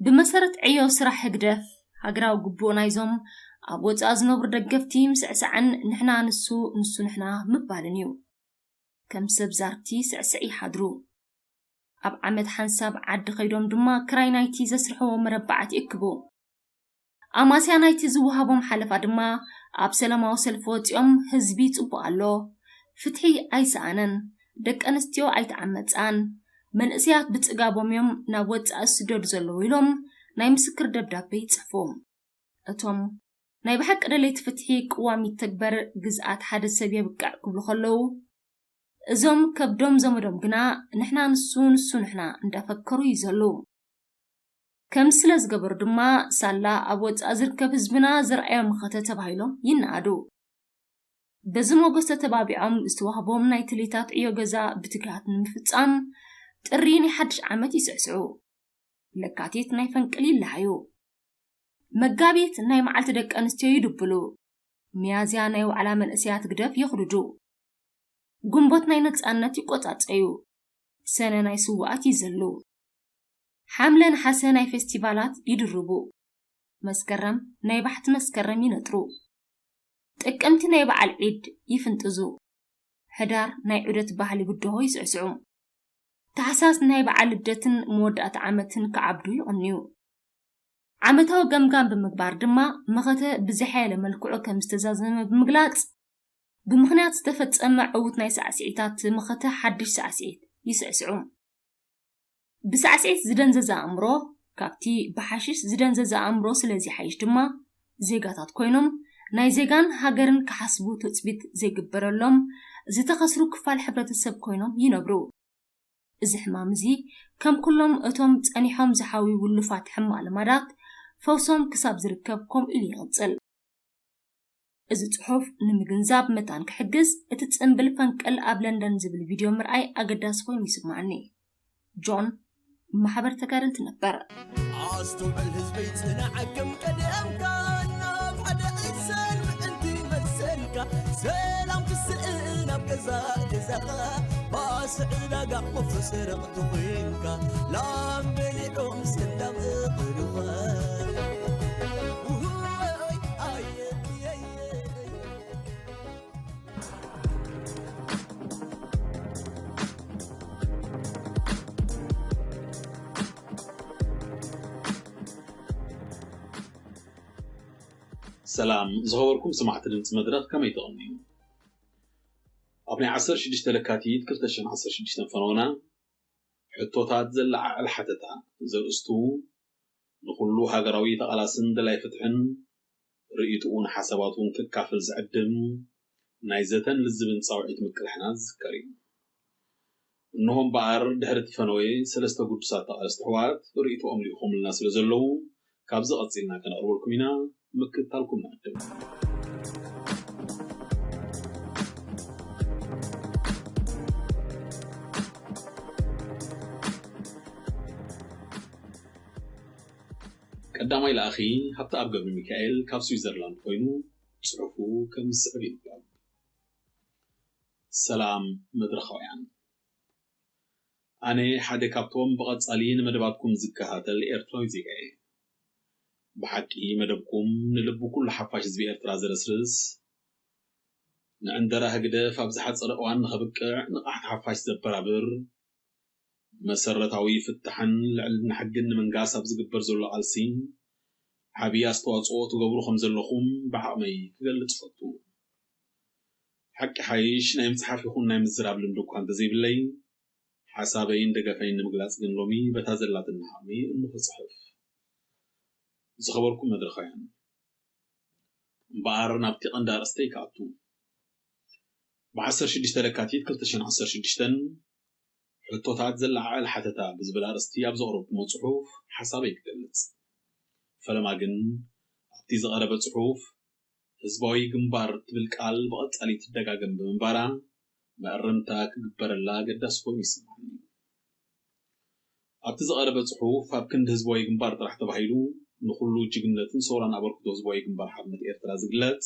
ብመሰረት ዕዮ ስራሕ ህግደፍ፣ ሃገራዊ ግቡእ ናይዞም ኣብ ወጻኢ ዝነብሩ ደገፍቲ ምስዕሳዕን ንሕና ንሱ፣ ንሱ ንሕና ምባልን እዩ። ከም ሰብ ዛርቲ ስዕስዕ ይሓድሩ። ኣብ ዓመት ሓንሳብ ዓዲ ከይዶም ድማ ክራይ ናይቲ ዘስርሕዎ መረባዓት ይእክቡ። ኣማስያ ናይቲ ዝወሃቦም ሓለፋ ድማ ኣብ ሰላማዊ ሰልፊ ወጺኦም ህዝቢ ጽቡቕ ኣሎ፣ ፍትሒ ኣይሰኣነን፣ ደቂ ኣንስትዮ ኣይተዓመጻን፣ መንእሰያት ብጽጋቦም እዮም ናብ ወጻኢ ዝስደዱ ዘለዉ ኢሎም ናይ ምስክር ደብዳቤ ይጽሕፉ። እቶም ናይ ብሓቂ ደለይቲ ፍትሒ ቅዋም ይተግበር፣ ግዝኣት ሓደ ሰብ የብቅዕ ክብሉ ከለዉ፣ እዞም ከብዶም ዘመዶም ግና ንሕና ንሱ ንሱ ንሕና እንዳፈከሩ እዩ ዘለዉ። ከም ስለ ዝገበሩ ድማ ሳላ ኣብ ወጻኢ ዝርከብ ህዝብና ዘርኣዮም መኸተ ተባሂሎም ይነኣዱ። በዚ ሞገስ ተተባቢዖም ዝተዋህቦም ናይ ትልሂታት ዕዮ ገዛ ብትግሃት ንምፍጻም ጥሪ ናይ ሓድሽ ዓመት ይስዕስዑ። ለካቲት ናይ ፈንቅል ይለሃዩ። መጋቢት ናይ መዓልቲ ደቂ ኣንስትዮ ይድብሉ። ሚያዝያ ናይ ዋዕላ መንእሰያት ግደፍ የኽድዱ። ግንቦት ናይ ነጻነት ይቆጻጸዩ። ሰነ ናይ ስውኣት ይዘሉ። ሓምለ ነሓሰ ናይ ፌስቲቫላት ይድርቡ። መስከረም ናይ ባሕቲ መስከረም ይነጥሩ። ጥቅምቲ ናይ በዓል ዒድ ይፍንጥዙ። ሕዳር ናይ ዑደት ባህሊ ብድሆ ይስዕስዑ። ታሕሳስ ናይ በዓል ልደትን መወዳእታ ዓመትን ክዓብዱ ይቕንዩ። ዓመታዊ ገምጋም ብምግባር ድማ መኸተ ብዝሓየለ መልክዑ ከም ዝተዛዘመ ብምግላጽ፣ ብምኽንያት ዝተፈጸመ ዕዉት ናይ ሳዕስዒታት መኸተ ሓድሽ ሳዕስዒት ይስዕስዑ። ብሳዕስዒት ዝደንዘዘ ኣእምሮ ካብቲ ብሓሽሽ ዝደንዘዘ ኣእምሮ ስለ ዝሓይሽ ድማ፣ ዜጋታት ኮይኖም ናይ ዜጋን ሃገርን ክሓስቡ ትጽቢት ዘይግበረሎም ዝተኸስሩ ክፋል ሕብረተሰብ ኮይኖም ይነብሩ። እዚ ሕማም እዚ ከም ኩሎም እቶም ጸኒሖም ዝሓውዩ ውሉፋት ሕማቕ ልማዳት ፈውሶም ክሳብ ዝርከብ ከምኡ ኢሉ ይቕጽል። እዚ ጽሑፍ ንምግንዛብ መታን ክሕግዝ፣ እቲ ጽምብል ፈንቅል ኣብ ለንደን ዝብል ቪድዮ ምርኣይ ኣገዳሲ ኮይኑ ይስምዓኒ። ጆን፣ ማሕበር ተጋደልቲ ነበር። ኣስተውዕል ህዝበይ፣ ጽናዕ ከም ቀደምካ፣ ናብ ሓደ እሰን ምእንቲ መሰልካ፣ ሰላም ትስእን ኣብ ገዛ ገዛኻ፣ ባስ ዕዳጋ ወፍሪ ሰረቕ ተኾይንካ፣ ላም በሊዖም ሰላም እኽልኻ። ውይ፣ ኣየ፣ ኣየ፣ ኣየ። ሰላም ዝኸበርኩም ሰማዕቲ ድምፂ መድረኽ፣ ከመይ ትቕንዩ? ኣብ ናይ ዓሰርተ ሽዱሽተ ለካቲት ክልተ ሽሕን ዓሰርተ ሽዱሽተን ፈነወና ሕቶታት ዘለዓዕል ሓተታ ዘርእስቱ ንኹሉ ሃገራዊ ተቓላስን ደላይ ፍትሕን ርእይትኡን ሓሳባቱን ክካፈል ዝዕድም ናይ ዘተን ልዝብን ጻውዒት ምቅላሕና ዝዝከር እዩ። እንሆ እምበኣር ድሕሪ እቲ ፈነወ ሰለስተ ግዱሳት ተቓለስቲ ኣሕዋት ርእይትኦም ልኢኾምልና ስለ ዘለዉ ካብዚ ቀጺልና ከነቕርበልኩም ኢና። ምክትታልኩም ንዕድም። ቀዳማይ ለኣኺ ሃብተኣብ ገብረሚካኤል ካብ ስዊዘርላንድ ኮይኑ ጽሑፉ ከም ዝስዕብ ይንበብ። ሰላም መድረኻውያን። ኣነ ሓደ ካብቶም ብቐጻሊ ንመደባትኩም ዝከታተል ኤርትራዊ ዜጋ እየ። ብሓቂ መደብኩም ንልቢ ኩሉ ሓፋሽ ህዝቢ ኤርትራ ዘረስርስ፣ ንዕንደራ ህግደፍ ኣብ ዝሓጸረ እዋን ንኸብቅዕ ንቕሓት ሓፋሽ ዘበራብር፣ መሰረታዊ ፍታሕን ልዕልና ሕግን ንምንጋስ ኣብ ዝግበር ዘሎ ቃልሲ ዓብዪ ኣስተዋጽኦ ትገብሩ ከም ዘለኹም ብዓቕመይ ክገልጽ እፈቱ። ሓቂ ሓይሽ ናይ ምጽሓፍ ይኹን ናይ ምዝራብ ልምዲ እኳ እንተዘይብለይ፣ ሓሳበይን ደገፈይን ንምግላጽ ግን ሎሚ በታ ዘላትኒ ዓቕሚ እንሆ እጽሕፍ። ዝኸበርኩም መድረኻውያን፣ እምበኣር ናብቲ ቀንዲ ኣርእስተይ ክኣቱ። ብ ዓሰርተ ሽዱሽተ ለካቲት ክልተ ሽሕን ዓሰርተ ሽዱሽተን ሕቶታት ዘለዓዕል ሓተታ ብዝብል ኣርእስቲ ኣብ ዘቕረብኩሞ ጽሑፍ ሓሳበይ ክገልጽ። ፈለማ ግን ኣብቲ ዝቐረበ ጽሑፍ ህዝባዊ ግንባር ትብል ቃል ብቐጻሊ ትደጋገም ብምንባራ መእረምታ ክግበረላ ኣገዳሲ ኮይኑ ይስምዓኒ። ኣብቲ ዝቐረበ ጽሑፍ ኣብ ክንዲ ህዝባዊ ግንባር ጥራሕ ተባሂሉ ንኹሉ ጅግንነትን ሰውራን ኣበርክቶ ህዝባዊ ግንባር ሓርነት ኤርትራ ዝግለጽ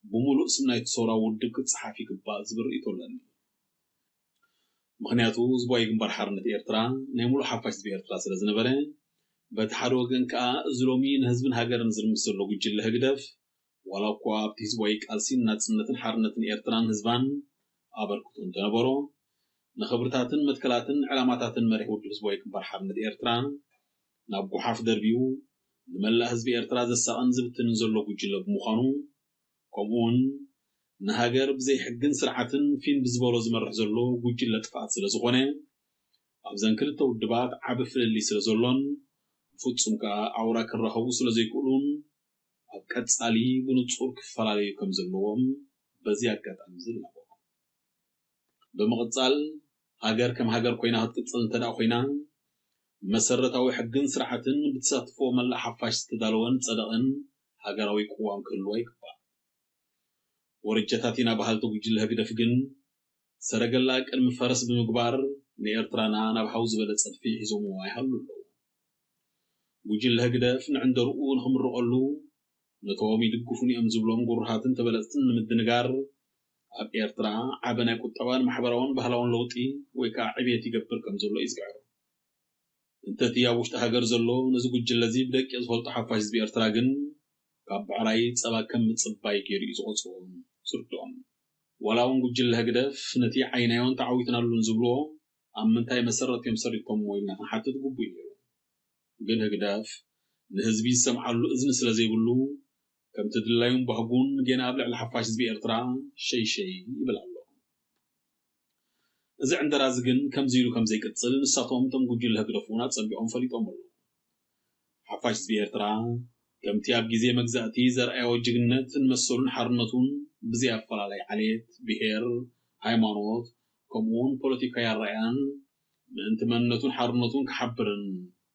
ብምሉእ ስም ናይቲ ሰውራዊ ውድብ ክጸሓፍ ይግባእ ዝብል ርእይቶ ኣለኒ። ምኽንያቱ ህዝባዊ ግንባር ሓርነት ኤርትራ ናይ ሙሉእ ሓፋሽ ህዝቢ ኤርትራ ስለ ዝነበረ፣ በቲ ሓደ ወገን ከኣ እዚ ሎሚ ንህዝብን ሃገርን ዝርምስ ዘሎ ጉጅለ ህግደፍ ዋላ እኳ ኣብቲ ህዝባዊ ቃልሲ ንናጽነትን ሓርነትን ኤርትራን ህዝባን ኣበርክቶ እንተነበሮ፣ ንኽብርታትን መትከላትን ዕላማታትን መሪሕ ውድብ ህዝባዊ ግንባር ሓርነት ኤርትራ ናብ ጓሓፍ ደርቢዩ ንመላእ ህዝቢ ኤርትራ ዘሳቕን ዝብትንን ዘሎ ጉጅለ ብምዃኑ፣ ከምኡውን ንሃገር ብዘይ ሕግን ስርዓትን ፊን ብዝበሎ ዝመርሕ ዘሎ ጉጅለ ጥፍኣት ስለ ዝኾነ፣ ኣብዘን ክልተ ውድባት ዓቢ ፍልልይ ስለ ዘሎን ብፍጹም ከኣ ኣውራ ክራኸቡ ስለ ዘይክእሉን ኣብ ቀጻሊ ብንጹር ክፈላለዩ ከም ዘለዎም በዚ ኣጋጣሚ እዚ እላቦ። ብምቕጻል፣ ሃገር ከም ሃገር ኮይና ክትቅጽል እንተ ደኣ ኮይና፣ መሰረታዊ ሕግን ስርዓትን ብተሳትፎ መላእ ሓፋሽ ዝተዳለወን ዝጸደቐን ሃገራዊ ቅዋም ክህልዋ ይግባእ። ወረጃታት ኢና በሃልቲ ጉጅለ ህግደፍ ግን፣ ሰረገላ ቅድሚ ፈረስ ብምግባር ንኤርትራና ናብ ሓው ዝበለ ጸድፊ ሒዞምዋ ይሃሉ ኣለዉ። ጉጅለ ህግደፍ ንዕንደርኡ ንኽምርቐሉ፣ ነቶም ይድግፉኒ እዮም ዝብሎም ጉሩሃትን ተበለጽትን ንምድንጋር፣ ኣብ ኤርትራ ዓቢ ናይ ቁጠባን ማሕበራውን ባህላውን ለውጢ ወይ ከኣ ዕብየት ይገብር ከም ዘሎ እዩ ዝግዕሮ። እንተቲ ኣብ ውሽጢ ሃገር ዘሎ ነዚ ጉጅለ እዚ ብደቂቕ ዝፈልጦ ሓፋሽ ህዝቢ ኤርትራ ግን፣ ካብ ብዕራይ ጸባ ከም ምጽባይ ገይሩ እዩ ዝቖጽሮን ዝርድኦን። ዋላ እውን ጉጅለ ህግደፍ ነቲ ዓይናዮን ተዓዊትናሉን ዝብልዎ ኣብ ምንታይ መሰረት እዮም ሰሪቶምዎ ኢልና ክንሓትት ግቡእ ነይሩ። ግን ህግደፍ ንህዝቢ ዝሰምዓሉ እዝኒ ስለ ዘይብሉ፣ ከምቲ ድላዩን ባህጉን ጌና ኣብ ልዕሊ ሓፋሽ ህዝቢ ኤርትራ ሸይሸይ ይብል ኣሎ። እዚ ዕንደራ እዚ ግን ከምዚ ኢሉ ከም ዘይቅጽል ንሳቶም እቶም ጉጅለ ህግደፍ እውን ኣጸቢቖም ፈሊጦም ኣለዉ። ሓፋሽ ህዝቢ ኤርትራ ከምቲ ኣብ ግዜ መግዛእቲ ዘርኣዮ ጅግንነት ንመሰሉን ሓርነቱን ብዘይ ኣፈላላይ ዓሌት፣ ብሄር፣ ሃይማኖት፣ ከምኡውን ፖለቲካዊ ኣረኣእያን ምእንቲ መንነቱን ሓርነቱን ክሓብርን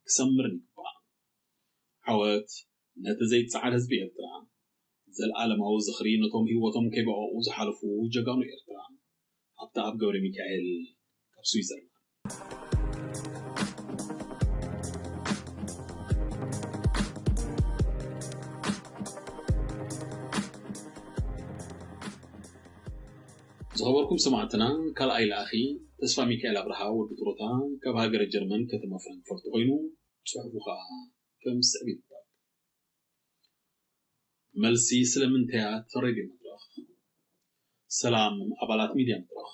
ክሰምርን ይግባእ። ዓወት ነቲ ዘይጸዓድ ህዝቢ ኤርትራ። ዘልኣለማዊ ዝኽሪ ነቶም ህይወቶም ከይበቐቑ ዝሓለፉ ጀጋኑ ኤርትራ። ሃብተኣብ ገብረሚካኤል ካብ ስዊዘርላንድ። ዝኸበርኩም ሰማዕትና፣ ካልኣይ ለኣኺ ተስፋ ሚካኤል ኣብርሃ ወዲ ጥሮታ ካብ ሃገረ ጀርመን ከተማ ፍራንክፈርት ኮይኑ፣ ጽሑፉ ከኣ ከም ዝስዕብ ይንበብ። መልሲ ስለምንታያት ሬድዮ መድረኽ። ሰላም ኣባላት ሚድያ መድረኽ።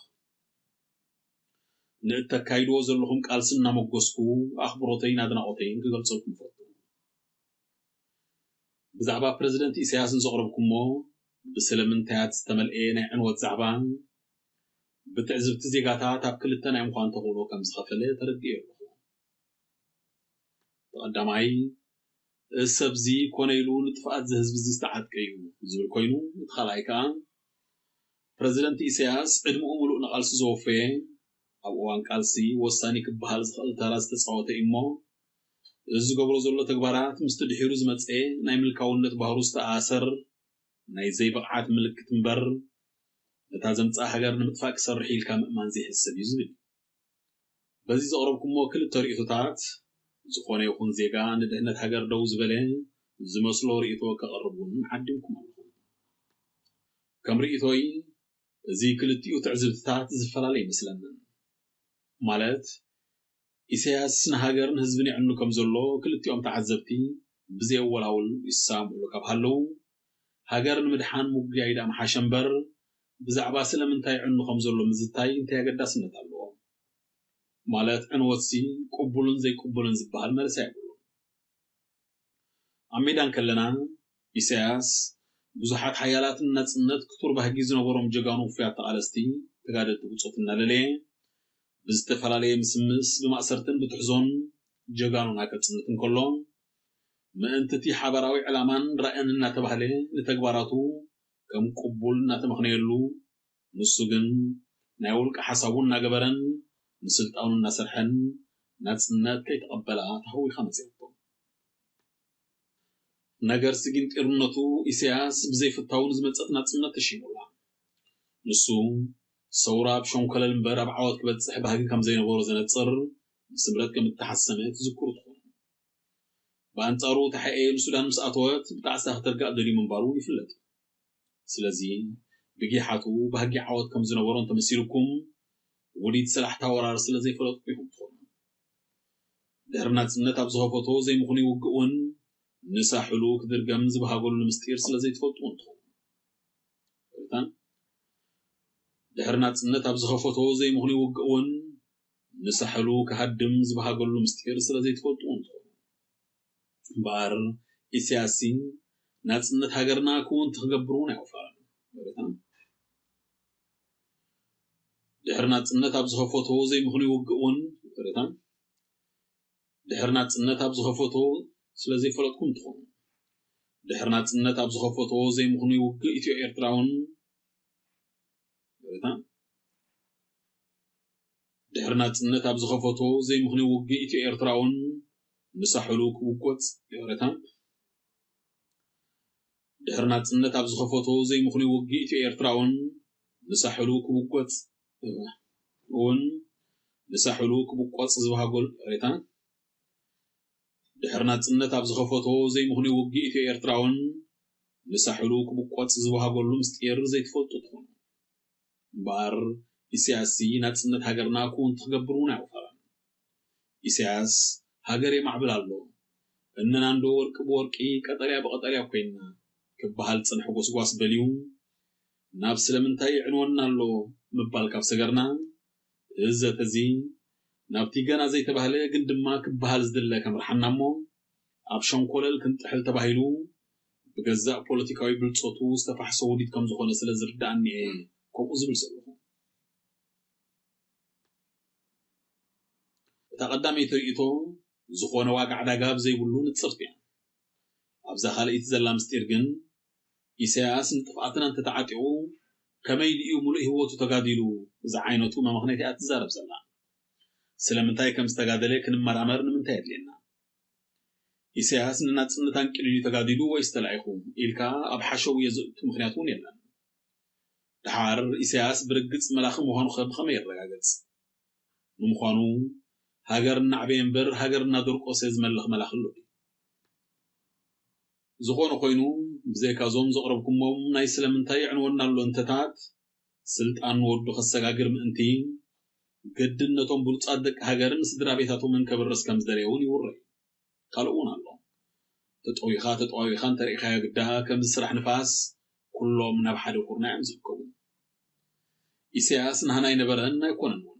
ንእተካይድዎ ዘለኹም ቃልሲ እናመጎስኩ ኣኽብሮተይን ኣድናቖተይን ክገልጸልኩም እፈቱ። ብዛዕባ ፕረዚደንት ኢሳያስ ንዘቕረብኩሞ ብስለምንታያት ዝተመልኤ ናይ ዕንወት ዛዕባ ብትዕዝብቲ ዜጋታት ኣብ ክልተ ናይ ምዃን ተኽእሎ ከም ዝኸፈለ ተረዲኤ ኣለኹ። እቲ ቀዳማይ፣ እዚ ሰብዚ ኮነ ኢሉ ንጥፍኣት እዚ ህዝቢ እዚ ዝተዓጥቀ እዩ ዝብል ኮይኑ፣ እቲ ካልኣይ ከኣ ፕረዚደንት ኢሳያስ ዕድመኡ ምሉእ ንቓልሲ ዘወፈየ፣ ኣብ እዋን ቃልሲ ወሳኒ ክበሃል ዝኽእል ተራ ዝተጻወተ እዩ እሞ፣ እዚ ዝገብሮ ዘሎ ተግባራት ምስቲ ድሒሩ ዝመጸ ናይ ምልካውነት ባህሩ ዝተኣሳሰር ናይ ዘይብቕዓት ምልክት እምበር፣ ነታ ዘምጽኣ ሃገር ንምጥፋእ ክሰርሕ ኢልካ ምእማን ዘይሕሰብ እዩ ዝብል እዩ። በዚ ዘቕረብኩሞ ክልተ ርእይቶታት፣ ዝኾነ ይኹን ዜጋ ንድሕነት ሃገር ደው ዝበለ ዝመስሎ ርእይቶ ከቕርብ እውን ዓዲምኩም ኣለኹም። ከም ርእይቶይ፣ እዚ ክልቲኡ ትዕዝብትታት ዝፈላለ ይመስለንን። ማለት፣ ኢሳያስ ንሃገርን ህዝብን የዕኑ ከም ዘሎ ክልቲኦም ተዓዘብቲ ብዘየወላውል ይሰማምዑሉ ካብ ሃለዉ፣ ሃገር ንምድሓን ምጉያይ ደኣ ምሓሸ እምበር፣ ብዛዕባ ስለምንታይ የዕኑ ከም ዘሎ ምዝታይ እንታይ ኣገዳስነት ኣለዎ? ማለት ዕንወትሲ ቅቡልን ዘይቅቡልን ዝበሃል መልሲ ኣይብሉን። ኣብ ሜዳ እንከለና፣ ኢሳያስ ብዙሓት ሓያላት ንናጽነት ክቱር ባህጊ ዝነበሮም ጀጋኑ ውፉያት ተቓለስቲ ተጋደልቲ ብጾት እናለለየ፣ ብዝተፈላለየ ምስምስ፣ ብማእሰርትን ብትሕዞን ጀጋኑና ከጽንት እንከሎ፣ ምእንቲ እቲ ሓባራዊ ዕላማን ራእን እናተባህለ ንተግባራቱ ከም ቅቡል እናተመኽነየሉ፣ ንሱ ግን ናይ ውልቂ ሓሳቡ እናገበረን ንስልጣኑ እናሰርሐን ናጽነት ከይተቐበላ ተሃዊኻ መጺኣቶ። ነገር ስጊንጢርነቱ ኢሳያስ ብዘይፍታው ንዝመጸት ናጽነት ተሺሙላ። ንሱ ሰውራ ኣብ ሸንኮለል እምበር ኣብ ዓወት ክበጽሕ ባህጊ ከም ዘይነበሮ ዘነጽር ስምረት ከም እተሓሰመ ትዝክሩ ትኾኑ። ብኣንጻሩ ተሓኤ ንሱዳን ምስ ኣተወት ብጣዕሳ ክትርጋእ ደልዩ ምንባሩ ይፍለጥ። ስለዚ ብጊሓቱ ባህጊ ዓወት ከም ዝነበሮ እንተመሲልኩም ውዲት ሰላሕታ ወራር ስለ ዘይፈለጥኩ ኢኹም ትኾኑ። ድሕሪ ናጽነት ኣብ ዝኸፈቶ ዘይምኽኑይ ውግእ እውን ንሳሕሉ ክድርገም ዝበሃገሉ ምስጢር ስለ ዘይትፈልጡ እውን ትኾኑ። ሪታን ድሕሪ ናጽነት ኣብ ዝኸፈቶ ዘይምኽኑይ ውግእ እውን ንሳሕሉ ክሃድም ዝበሃገሉ ምስጢር ስለ ዘይትፈልጡ እውን ትኾኑ። እምበኣር ኢሳያስሲ ናጽነት ሃገርና ክውንቲ ክገብር እውን ኣይወፈረን። ሪታን ድሕሪ ናጽነት ኣብ ዝኸፈቶ ዘይምኽኑይ ውግእ እውን ሪታን ድሕሪ ናጽነት ኣብ ዝኸፈቶ ስለ ዘይፈለጥኩም ትኾኑ። ድሕሪ ናጽነት ኣብ ዝኸፈቶ ዘይምኽኑይ ውግእ ኢትዮ ኤርትራውን ሪታን ድሕሪ ናጽነት ኣብ ዝኸፈቶ ዘይምኽኑይ ውግእ ኢትዮ ኤርትራውን ንሳሕሉ ክውጎጽ ሪታን ድሕሪ ናጽነት ኣብ ዝኸፈቶ ዘይምኽኑይ ውግእ ኢትዮ ኤርትራውን ንሳሕሉ ክውጎጽ እውን ንሳሕሉ ክብቆጽ ዝበሃገሉ ሪታን ድሕሪ ናጽነት ኣብ ዝኸፈቶ ዘይምኽኑይ ውግእ ኢትዮ ኤርትራውን ንሳሕሉ ክብቆጽ ዝበሃገሉ ምስጢር ዘይትፈልጡ ትኾኑ። እምበኣር ኢሳያስሲ ናጽነት ሃገርና ክውንቲ ክገብር እውን ኣይወፈረን። ኢሳያስ ሃገር የማዕብል ኣሎ፣ እነና እንዶ ወርቂ ብወርቂ ቀጠልያ ብቐጠልያ ኮይንና ክበሃል ዝጸንሐ ጎስጓስ በልዩ ናብ ስለምንታይ ይዕንወና ኣሎ ምባል ካብ ሰገርና፣ እዚ ዘተ እዚ ናብቲ ገና ዘይተባህለ ግን ድማ ክበሃል ዝድለ ከምርሓና እሞ፣ ኣብ ሸንኮለል ክንጥሕል ተባሂሉ ብገዛእ ፖለቲካዊ ብልጸቱ ዝተፋሕሰ ውዲት ከም ዝኾነ ስለ ዝርድኣኒ እየ ከምኡ ዝብል ዘለኹ። እታ ቀዳመይቲ ርእይቶ ዝኾነ ዋጋ ዕዳጋ ኣብ ዘይብሉ ንጽርቲ እያ። ኣብዛ ካልኣይቲ ዘላ ምስጢር ግን፣ ኢሳያስ ንጥፍኣትና እንተተዓጢቑ ከመይ ኢሉ እዩ ምሉእ ህይወቱ ተጋዲሉ ዝዓይነቱ መመኽነይታ እያ ትዛረብ ዘላ። ስለምንታይ ከም ዝተጋደለ ክንመራመር ንምንታይ የድልየና? ኢሳያስ ንናጽነት ኣንቂሉ ድዩ ተጋዲሉ ወይስ ተላኢኹ ኢልካ ኣብ ሓሸውየ ዘእቱ ምኽንያት እውን የለን። ደሓር ኢሳያስ ብርግጽ መላኺ ምዃኑ ኸ ብኸመይ የረጋግጽ? ንምዃኑ ሃገር እናዕበየ እምበር ሃገር እናደርቆሰ ዝመልኽ መላኺ ኣሎ ድዩ? ዝኾነ ኮይኑ፣ ብዘይካ እዞም ዘቕረብኩሞም ናይ ስለምንታይ የዕንወና ኣሎ እንተታት፣ ስልጣን ንወዱ ከሰጋግር ምእንቲ፣ ግድን ነቶም ብሉጻት ደቂ ሃገርን ስድራ ቤታቶምን ከብርስ ከም ዝደለየ እውን ይውረ እዩ። ካልእ እውን ኣሎ። ተጠዊኻ ተጠዋዊኻ እንተርኢኻዮ ግዳ፣ ከምዚ ስራሕ ንፋስ፣ ኩሎም ናብ ሓደ ኩርና እዮም ዝእከቡ። ኢሳያስ ናህና ኣይነበረን ኣይኮነን እውን።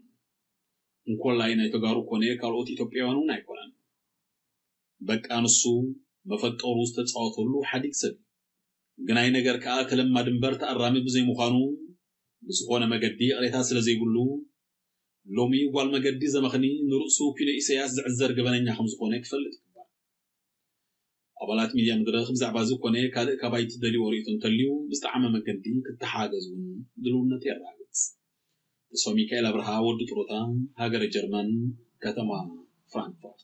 እንኮላይ ናይ ተጋሩ ኮነ ካልኦት ኢትዮጵያውያን እውን ኣይኮነን። በቃ ንሱ መፈጠሩ ዝተጻወተሉ ሓዲግ ሰብ እዩ። ግናይ ነገር ከኣ ተለማዲ እምበር ተኣራሚ ብዘይምዃኑ፣ ብዝኾነ መገዲ ይቕሬታ ስለ ዘይብሉ፣ ሎሚ ጓል መገዲ ዘመኽኒ ንርእሱ ኪኖ ኢሳያስ ዝዕዘር ገበነኛ ከም ዝኾነ ክፈልጥ ይግባእ። ኣባላት ሚድያ መድረኽ ብዛዕባ እዚ ኮነ ካልእ ካባይ ትደልይዎ ርእይቶ እንተልዩ ብዝጠዓመ መገዲ ክትተሓጋገዙ እውን ድልውነት የረጋግጽ። ተስፋ ሚካኤል ኣብርሃ ወዲ ጥሮታ፣ ሃገረ ጀርመን፣ ከተማ ፍራንክፈርት።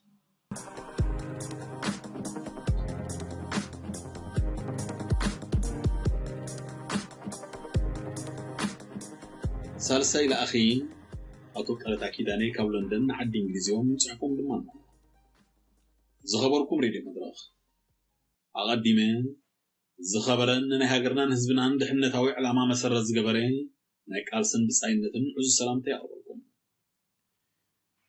ሳልሳይ ለኣኺ ኣቶ ቀለታ ኪዳነ ካብ ለንደን ንዓዲ እንግሊዝ እዮም፣ ጽሑፎም ድማ ኣሎ። ዝኸበርኩም ሬድዮ መድረኽ፣ ኣቐዲመ ዝኸበረን ንናይ ሃገርናን ህዝብናን ድሕነታዊ ዕላማ መሰረት ዝገበረ ናይ ቃልስን ብጻይነትን ዕዙዝ ሰላምታ የቕርበልኩም።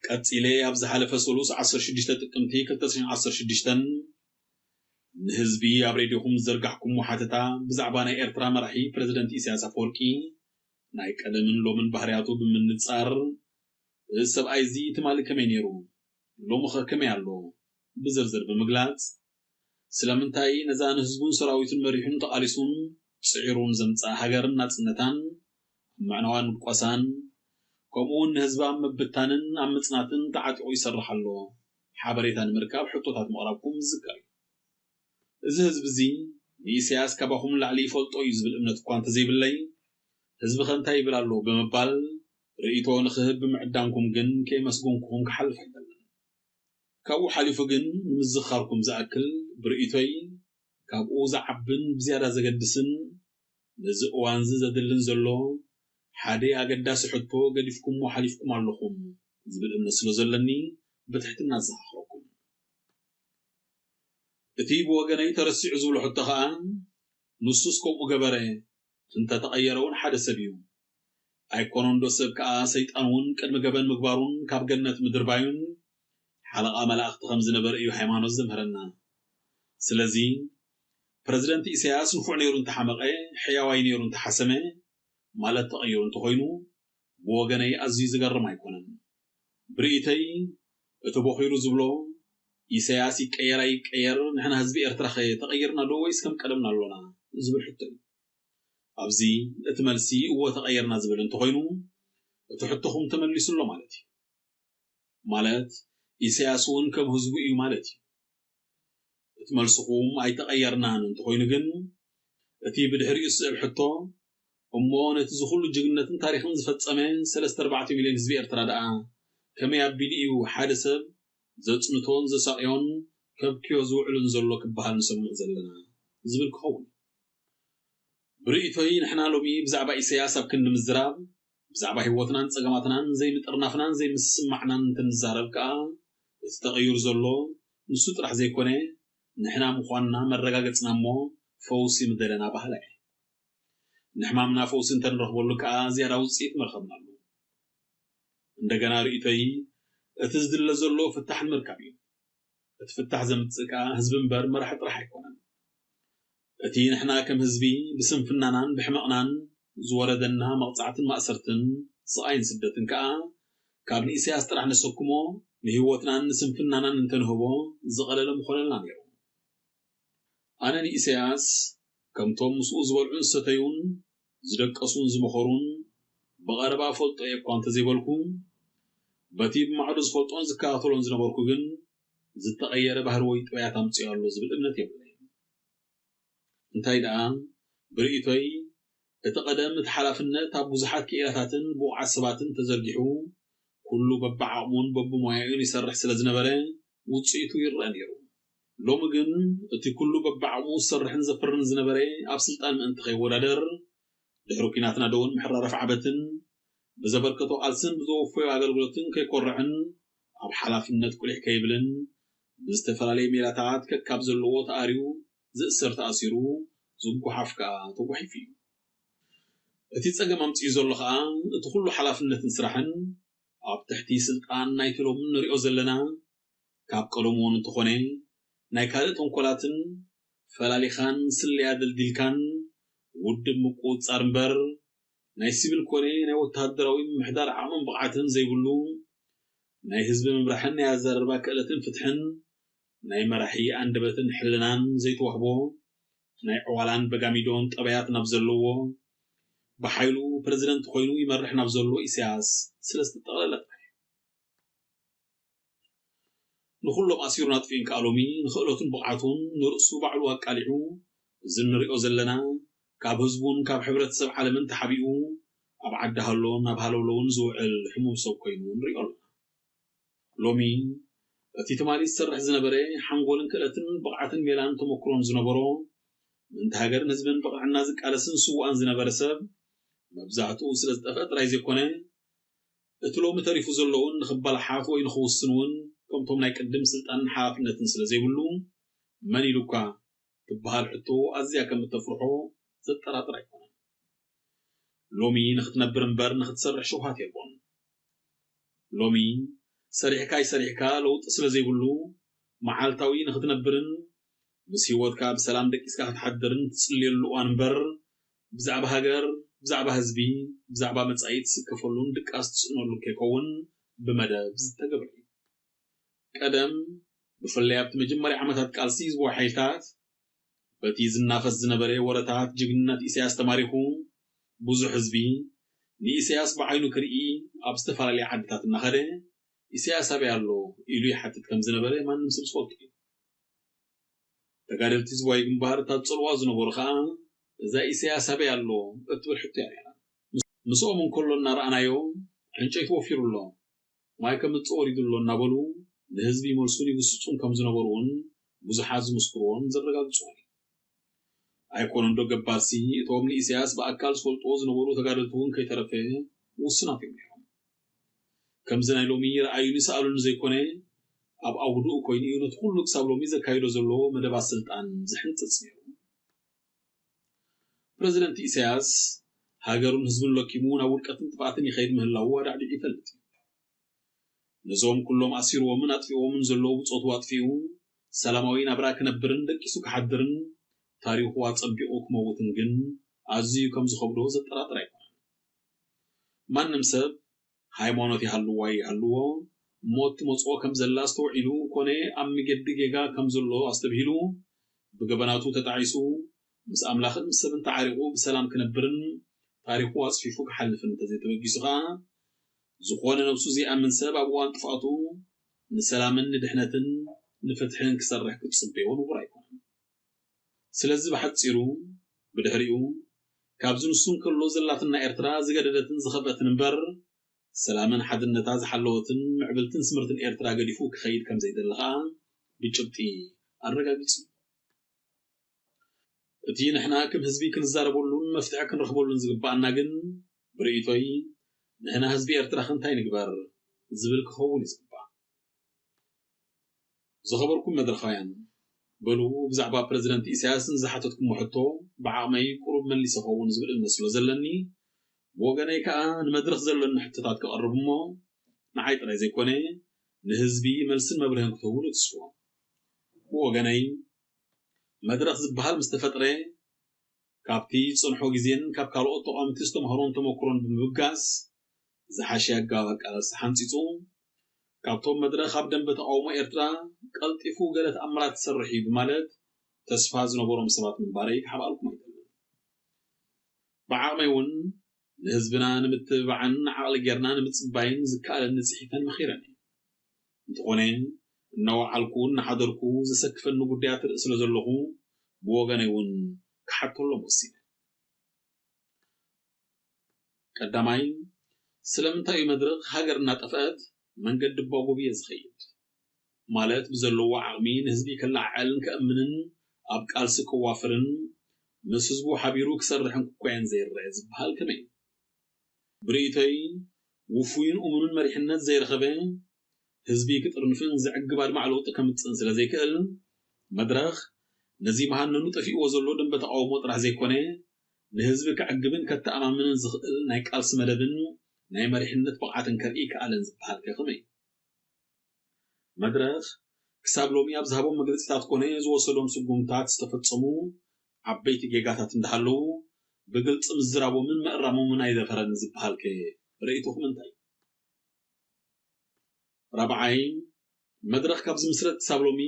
ቀጺለ ኣብ ዝሓለፈ ሰሉስ ዓሰርተ ሽዱሽተ ጥቅምቲ ክልተ ሽሕን ዓሰርተ ሽዱሽተን ንህዝቢ ኣብ ሬድዮኹም ዝዘርጋሕኩሞ ሓተታ ብዛዕባ ናይ ኤርትራ መራሒ ፕረዚደንት ኢሳያስ ኣፈወርቂ ናይ ቀደምን ሎምን ባህርያቱ ብምንጻር፣ እዚ ሰብኣይ እዚ ትማሊ ከመይ ነይሩ፣ ሎሚ ኸ ከመይ ኣሎ ብዝርዝር ብምግላጽ፣ ስለምንታይ ነዛ ንህዝቡን ሰራዊቱን መሪሑን ተቓሊሱን ጽዒሩን ዘምጽኣ ሃገርን ናጽነታን ኣብ ምዕናዋን ምድቋሳን፣ ከምኡውን ንህዝባ ኣብ ምብታንን ኣብ ምጽናትን ተዓጢቑ ይሰርሕ ኣሎ ሓበሬታ ንምርካብ ሕቶታት ምቕራብኩም ዝዝከር እዩ። እዚ ህዝቢ እዚ ንኢሳያስ ካባኹም ንላዕሊ ይፈልጦ እዩ ዝብል እምነት እኳ እንተዘይብለይ፣ ህዝቢ ከ እንታይ ይብል ኣሎ ብምባል ርእይቶ ንኽህብ ብምዕዳምኩም ግን ከየመስገንኩኹም ክሓልፍ ኣይደልን። ካብኡ ሓሊፉ ግን ንምዝኻርኩም ዝኣክል ብርእይቶይ ካብኡ ዝዓብን ብዝያዳ ዘገድስን ነዚ እዋንዚ ዘድልን ዘሎ ሓደ ኣገዳሲ ሕቶ ገዲፍኩሞ ሓሊፍኩም ኣለኹም ዝብል እምነት ስለ ዘለኒ ብትሕትና ዘኻኽረኩም። እቲ ብወገነይ ተረሲዑ ዝብሎ ሕቶ ኸኣ ንሱስ ከምኡ ገበረ እንተተቐየረ እውን ሓደ ሰብ እዩ። ኣይኮነንዶ ሰብ ከኣ ሰይጣን እውን ቅድሚ ገበን ምግባሩን ካብ ገነት ምድርባዩን ሓለቓ መላእኽቲ ከም ዝነበረ እዩ ሃይማኖት ዘምህረና። ስለዚ ፕረዚደንት ኢሳያስ ንፉዕ ነይሩ እንተሓመቐ፣ ሕያዋይ ነይሩ እንተሓሰመ ማለት ተቐይሩ እንተኾይኑ ብወገነይ ኣዝዩ ዝገርም ኣይኮነን። ብርእይተይ እቲ ቦኺሩ ዝብሎ ኢሳያስ ይቀየር ኣይቀየር ንሕና ህዝቢ ኤርትራ ኸ ተቐይርና ዶ ወይስ ከም ቀደምና ኣሎና ዝብል ሕቶ እዩ። ኣብዚ እቲ መልሲ እወ ተቐይርና ዝብል እንተኾይኑ እቲ ሕቶኹም ተመሊሱ ኣሎ ማለት እዩ። ማለት ኢሳያስ እውን ከም ህዝቡ እዩ ማለት እዩ። እቲ መልስኹም ኣይተቐየርናን እንተኾይኑ ግን እቲ ብድሕሪኡ ዝስዕብ ሕቶ እሞ ነቲ ዝኹሉ ጅግንነትን ታሪኽን ዝፈጸመ ሰለስተ ኣርባዕተ ሚልዮን ህዝቢ ኤርትራ ደኣ ከመይ ኣቢሉ እዩ ሓደ ሰብ ዘጽንቶን ዘሳቕዮን ከብክዮ ዝውዕልን ዘሎ ክበሃል ንሰምዕ ዘለና ዝብል ክኸውን እዩ። ብርእይቶይ ንሕና ሎሚ ብዛዕባ ኢሳያስ ኣብ ክንዲ ምዝራብ ብዛዕባ ህይወትናን ጸገማትናን ዘይምጥርናፍናን ዘይምስምማዕናን እንትንዛረብ ከኣ እቲ ተቐይሩ ዘሎ ንሱ ጥራሕ ዘይኮነ ንሕና ምዃንና መረጋገጽና እሞ ፈውሲ ምደለና በሃላይ እየ። ንሕማምና ፈውሲ እንተንረኽበሉ ከኣ ዝያዳ ውጽኢት መርኸብናሉ። እንደገና ርእይቶይ እቲ ዝድለ ዘሎ ፍታሕ ንምርካብ እዩ። እቲ ፍታሕ ዘምጽእ ከኣ ህዝቢ እምበር መራሒ ጥራሕ ኣይኮነን። እቲ ንሕና ከም ህዝቢ ብስንፍናናን ብሕመቕናን ዝወረደና መቕጻዕትን ማእሰርትን ስቓይን ስደትን ከኣ ካብ ንኢሳያስ ጥራሕ ነሰክሞ ንህይወትናን ንስንፍናናን እንተንህቦ ዝቐለለ ምኾነልና ነይሩ። ኣነ ንኢሳያስ ከምቶም ምስኡ ዝበልዑን ዝሰተዩን ዝደቀሱን ዝመኸሩን ብቐረባ ፈልጦ እየ እኳ እንተዘይበልኩ፣ በቲ ብማዕዶ ዝፈልጦን ዝከታተሎን ዝነበርኩ ግን ዝተቐየረ ባህሪ ወይ ጥበያት ኣምፅኦ ኣሎ ዝብል እምነት የብለይን። እንታይ ደኣ ብርእይቶይ እቲ ቀደም እቲ ሓላፍነት ኣብ ብዙሓት ክኢላታትን ብቑዓት ሰባትን ተዘርጊሑ ኩሉ በብዓቕሙን በብሞያኡን ይሰርሕ ስለ ዝነበረ ውፅኢቱ ይረአ ነይሩ። ሎሚ ግን እቲ ኩሉ በብዓቕሙ ዝሰርሕን ዘፍርን ዝነበረ ኣብ ስልጣን ምእንቲ ከይወዳደር ድሕሪ ኲናትና ደውን ምሕራረፍ ዓበትን ብዘበርከቶ ቃልስን ብዘወፈዮ ኣገልግሎትን ከይኮርዕን ኣብ ሓላፍነት ቁሊሕ ከይብልን ብዝተፈላለየ ሜላታት ከካብ ዘለዎ ተኣርዩ ዝእሰር ተኣሲሩ ዝጓሓፍ ከኣ ተጓሒፉ እዩ። እቲ ጸገም ኣምጺኡ ዘሎ ከኣ እቲ ኩሉ ሓላፍነትን ስራሕን ኣብ ትሕቲ ስልጣን ናይቲ ሎሚ ንሪኦ ዘለና ካብ ቀደሙ እውን እንተኾነ ናይ ካልእ ተንኮላትን ፈላሊኻን ስለያ ደልዲልካን ውድብ ምቁጽጻር እምበር ናይ ሲቪል ኮነ ናይ ወተሃደራዊ ምምሕዳር ዓቕምን ብቕዓትን ዘይብሉ ናይ ህዝቢ ምምራሕን ናይ ኣዘራርባ ክእለትን ፍትሕን ናይ መራሒ ኣንደበትን ሕልናን ዘይተዋህቦ ናይ ዕዋላን በጋሚዶን ጠባያት ናብ ዘለዎ ብሓይሉ ፕረዚደንት ኮይኑ ይመርሕ ናብ ዘሎ ኢሳያስ ስለ ዝተጠቕለለ ጥራይ። ንኹሎም ኣሲሩን ኣጥፊኡን ከኣ ሎሚ ንኽእለቱን ብቕዓቱን ንርእሱ ባዕሉ ኣቃሊዑ እዚ እንሪኦ ዘለና ካብ ህዝቡን ካብ ሕብረተሰብ ዓለምን ተሓቢኡ ኣብ ዓዲ ሃሎን ኣብ ሃለውለውን ዝውዕል ሕሙም ሰብ ኮይኑ ንሪኦ ኣለና። ሎሚ እቲ ትማሊ ዝሰርሕ ዝነበረ ሓንጎልን ክእለትን ብቕዓትን ሜላን ተመክሮን ዝነበሮ ምእንቲ ሃገርን ህዝብን ብቕንዕና ዝቃለስን ስውኣን ዝነበረ ሰብ መብዛሕትኡ ስለ ዝጠፍአ ጥራይ ዘይኮነ እቲ ሎሚ ተሪፉ ዘሎ እውን ንኽበላሓት ወይ ንኽውስን እውን ከምቶም ናይ ቅድም ስልጣንን ሓላፍነትን ስለ ዘይብሉ መን ኢሉ እኳ ትበሃል ሕቶ ኣዝያ ከም እተፍርሖ ዘጠራጥር ኣይኮነን። ሎሚ ንኽትነብር እምበር ንኽትሰርሕ ሽውሃት የልቦን። ሎሚ ሰሪሕካ ኣይሰሪሕካ ለውጢ ስለ ዘይብሉ መዓልታዊ ንኽትነብርን ምስ ህይወትካ ብሰላም ደቂስካ ክትሓድርን ትጽልየሉ እዋን እምበር ብዛዕባ ሃገር፣ ብዛዕባ ህዝቢ፣ ብዛዕባ መጻኢ ትስከፈሉን ድቃስ ትስእነሉን ከይከውን ብመደብ ዝተገብረ እዩ። ቀደም ብፍላይ ኣብቲ መጀመርያ ዓመታት ቃልሲ ህዝባዊ ሓይልታት በቲ ዝናፈስ ዝነበረ ወረታት ጅግንነት ኢሳያስ ተማሪኹ ብዙሕ ህዝቢ ንኢሳያስ ብዓይኑ ክርኢ ኣብ ዝተፈላለየ ዓድታት እናኸደ ኢሳያስ ኣበይ ኣሎ ኢሉ ይሓትት ከም ዝነበረ ማንም ሰብ ዝፈልጦ እዩ። ተጋደልቲ ህዝባዊ ግንባር እታ ዝጸልዋ ዝነበሩ ከኣ እዛ ኢሳያስ ኣበይ ኣሎ እትብል ሕቶ እያ ነይራ። ምስኦም እንከሎ እናረኣናዮ ዕንጨይቲ ወፊሩ ኣሎ ማይ ከምጽእ ወሪዱ ኣሎ እናበሉ ንህዝቢ ይመልሱን ይግስጹን ከም ዝነበሩ እውን ብዙሓት ዝምስክርዎን ዘረጋግጽዎን እዩ። ኣይኮነን ዶ ገባርሲ እቶም ንኢሳያስ ብኣካል ዝፈልጥዎ ዝነበሩ ተጋደልቲ እውን ከይተረፈ ውሱናት እዮም ነይሮም። ከምዚ ናይ ሎሚ ረኣዩኒ ሰኣሉኒ ዘይኮነ ኣብ ኣውድኡ ኮይኑ እዩ ነቲ ኩሉ ክሳብ ሎሚ ዘካይዶ ዘሎ መደባት ስልጣን ዝሕንጽጽ ነይሩ። ፕረዚደንት ኢሳያስ ሃገሩን ህዝቡን ለኪሙ ናብ ውድቀትን ጥፍኣትን ይኸይድ ምህላዉ ኣዳዕዲዑ ይፈልጥ እዩ። ነዞም ኩሎም ኣሲርዎምን ኣጥፊእዎምን ዘለዉ ብጾቱ ኣጥፊኡ ሰላማዊ ናብራ ክነብርን ደቂሱ ክሓድርን ታሪኹ ኣጸቢቑ ክመውትን ግን ኣዝዩ ከም ዝኸብዶ ዘጠራጥር ኣይኮነን። ማንም ሰብ ሃይማኖት ይሃልዋ ይሃልዎ ሞት ትመጽኦ ከም ዘላ ኣስተውዒሉ ኮነ ኣብ መገዲ ጌጋ ከም ዘሎ ኣስተብሂሉ ብገበናቱ ተጣዒሱ ምስ ኣምላኽን ምስ ሰብን ተዓሪቑ ብሰላም ክነብርን ታሪኹ ኣጽፊፉ ክሓልፍን እንተዘይተበጊሱ ከኣ ዝኾነ ነብሱ ዘይኣምን ሰብ ኣብ እዋን ጥፍኣቱ ንሰላምን ንድሕነትን ንፍትሕን ክሰርሕ ክትጽበዮ ንቡር ኣይኮነን። ስለዚ ብሓጺሩ ብድሕሪኡ ካብዚ ንሱ እንከሎ ዘላትና ኤርትራ ዝገደደትን ዝኸበትን እምበር ሰላምን ሓድነታ ዝሓለወትን ምዕብልትን ስምርትን ኤርትራ ገዲፉ ክኸይድ ከም ዘይደሊ ከኣ ብጭብጢ ኣረጋጊጹ እዩ። እቲ ንሕና ከም ህዝቢ ክንዛረበሉን መፍትሒ ክንረኽበሉን ዝግባኣና ግን ብርእይቶይ ንሕና ህዝቢ ኤርትራ ከ እንታይ ንግበር ዝብል ክኸውን እዩ ዝግባእ። ዝኸበርኩም መድረኻውያን በሉ ብዛዕባ ፕረዚደንት ኢሳያስ ንዝሓተትኩሞ ሕቶ ብዓቕመይ ቁሩብ መሊሰ ኸውን ዝብል እምነት ስለ ዘለኒ ብወገነይ ከኣ ንመድረኽ ዘለኒ ሕቶታት ክቐርብ እሞ ንዓይ ጥራይ ዘይኮነ ንህዝቢ መልስን መብርህን ክትህቡሉ ትስፎ። ብወገነይ መድረኽ ዝበሃል ምስ ተፈጥረ ካብቲ ዝጸንሖ ግዜን ካብ ካልኦት ተቓወምቲ ዝተማህሮን ተመክሮን ብምብጋስ ዝሓሸ ኣገባብ ኣቃላልሳ ሓንጺጹ፣ ካብቶም መድረኽ ኣብ ደንበ ተቓውሞ ኤርትራ ቀልጢፉ ገለ ተኣምራት ክሰርሕ እዩ ብማለት ተስፋ ዝነበሮም ሰባት ምንባረይ ክሓብኣልኩም ኣይደልን። ብዓቕመይ እውን ንህዝብና ንምትብባዕን ዓቕሊ ጌርና ንምጽባይን ዝከኣለኒ ጽሒፈን መኺረን እየ። እንተኾነ፣ እናወዓልኩ እናሓደርኩ ዘሰክፈኒ ጉዳያት ርኢ ስለ ዘለኹ፣ ብወገነይ እውን ክሓተሎም ወሲነ። ቀዳማይ፣ ስለምንታይ እዩ መድረኽ ሃገር እናጠፍአት መንገዲ ባጎብየ ዝኸይድ? ማለት ብዘለዎ ዓቕሚ ንህዝቢ ከለዓዕልን ከእምንን ኣብ ቃልሲ ክዋፈርን ምስ ህዝቡ ሓቢሩ ክሰርሕን ክኮየን ዘይረአ ዝበሃል ከመይ እዩ? ብርእይቶይ፣ ውፉይን እሙንን መሪሕነት ዘይረኸበ ህዝቢ ክጥርንፍን ዘዕግብ ኣድማዕ ለውጢ ከምጽእን ስለ ዘይክእል፣ መድረኽ ነዚ መሃነኑ ጠፊእዎ ዘሎ ደንበ ተቓውሞ ጥራሕ ዘይኮነ፣ ንህዝቢ ከዕግብን ከተኣማምንን ዝኽእል ናይ ቃልሲ መደብን ናይ መሪሕነት ብቕዓትን ከርኢ ከኣለን ዝበሃል ከ ከመይ? መድረኽ ክሳብ ሎሚ ኣብ ዝሃቦም መግለጺታት ኮነ ዝወሰዶም ስጉምታት ዝተፈጸሙ ዓበይቲ ጌጋታት እንዳሃለዉ፣ ብግልጺ ምዝራቦምን ምእራሞምን ኣይደፈረን ዝበሃል ከ ርእይቶኹም እንታይ እዩ? ራብዓይ፣ መድረኽ ካብ ዝምስረት ክሳብ ሎሚ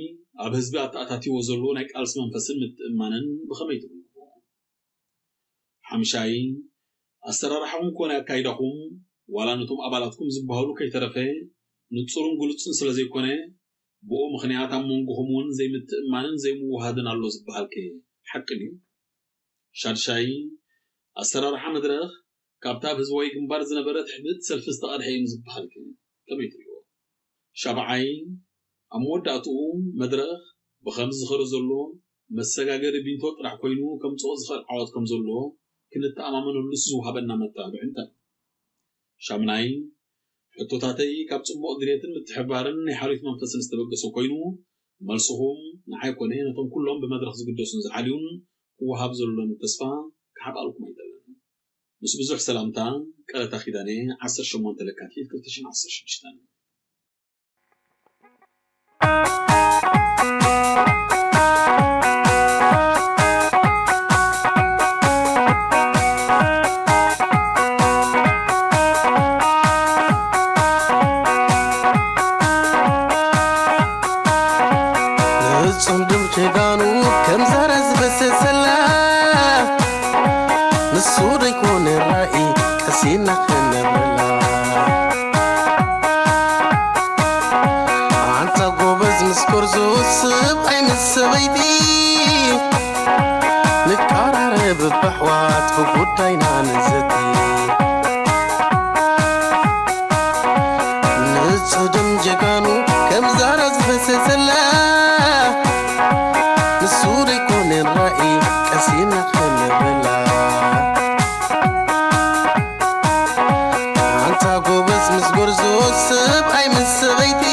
ኣብ ህዝቢ ኣተኣታትይዎ ዘሎ ናይ ቃልሲ መንፈስን ምትእምማንን ብኸመይ ትግምግምዎ? ሓምሻይ፣ ኣሰራርሓኹም ኮነ ኣካይዳኹም፣ ዋላ ነቶም ኣባላትኩም ዝበሃሉ ከይተረፈ፣ ንጹርን ግሉጽን ስለ ዘይኮነ፣ ብኡ ምኽንያት ኣብ መንጎኹም እውን ዘይምትእምማንን ዘይምውሃድን ኣሎ ዝበሃል ከ ሓቂ ድዩ? ሻድሻይ፣ ኣሰራርሓ መድረኽ ካብታ ኣብ ህዝባዊ ግንባር ዝነበረት ሕብእቲ ሰልፊ ዝተቐድሐ እዩ ዝበሃል ከ ከመይ ትርእይዎ? ሻብዓይ፣ ኣብ መወዳእትኡ መድረኽ ብኸምዚ ዝኸዶ ዘሎ መሰጋገሪ ቢንቶ ጥራሕ ኮይኑ ከምጽኦ ዝኽእል ዓወት ከም ዘሎ ክንተኣማመነሉስ ዝወሃበና መተባብዒ እንታይ? ሻምናይ፣ ሕቶታተይ ካብ ጽቡቕ ድሌትን ምትሕብባርን ናይ ሓልዮት መንፈስን ዝተበገሰ ኮይኑ፣ መልስኹም ንዓይ ኮነ ነቶም ኩሎም ብመድረኽ ዝግደሱን ዝሓልዩን ክወሃብ ዘሎኒ ተስፋ ክሓብኣልኩም ኣይደልን። ምስ ብዙሕ ሰላምታ፣ ቀለታ ኪዳነ፣ ዓሰርተ ሸሞንተ ለካቲት ክልተ ሽሕን ዓሰርተ ሽዱሽተን። ንጽምድም ጀጋኑ ከም ዛራ ዝበሰሰላ፣ ንሱ ደይኮነ ራኢ ቀሲና ክነብረላ። ኣንታ ጎበዝ ምስ ጎርዞ፣ ሰብኣይ ምስ ሰበይቲ፣ ንቀራረብ በሕዋት ብጉዳይና ንዘቲ። ንጽድም ጀጋኑ ከም ዛራ ዝፈሰሰላ፣ ንሱ ደይኮነን ራኢ ቀሲና ከነበላ። ኣንታ ጎበዝ ምስ ጎርዞ፣ ሰብኣይ ምስ ሰበይቲ፣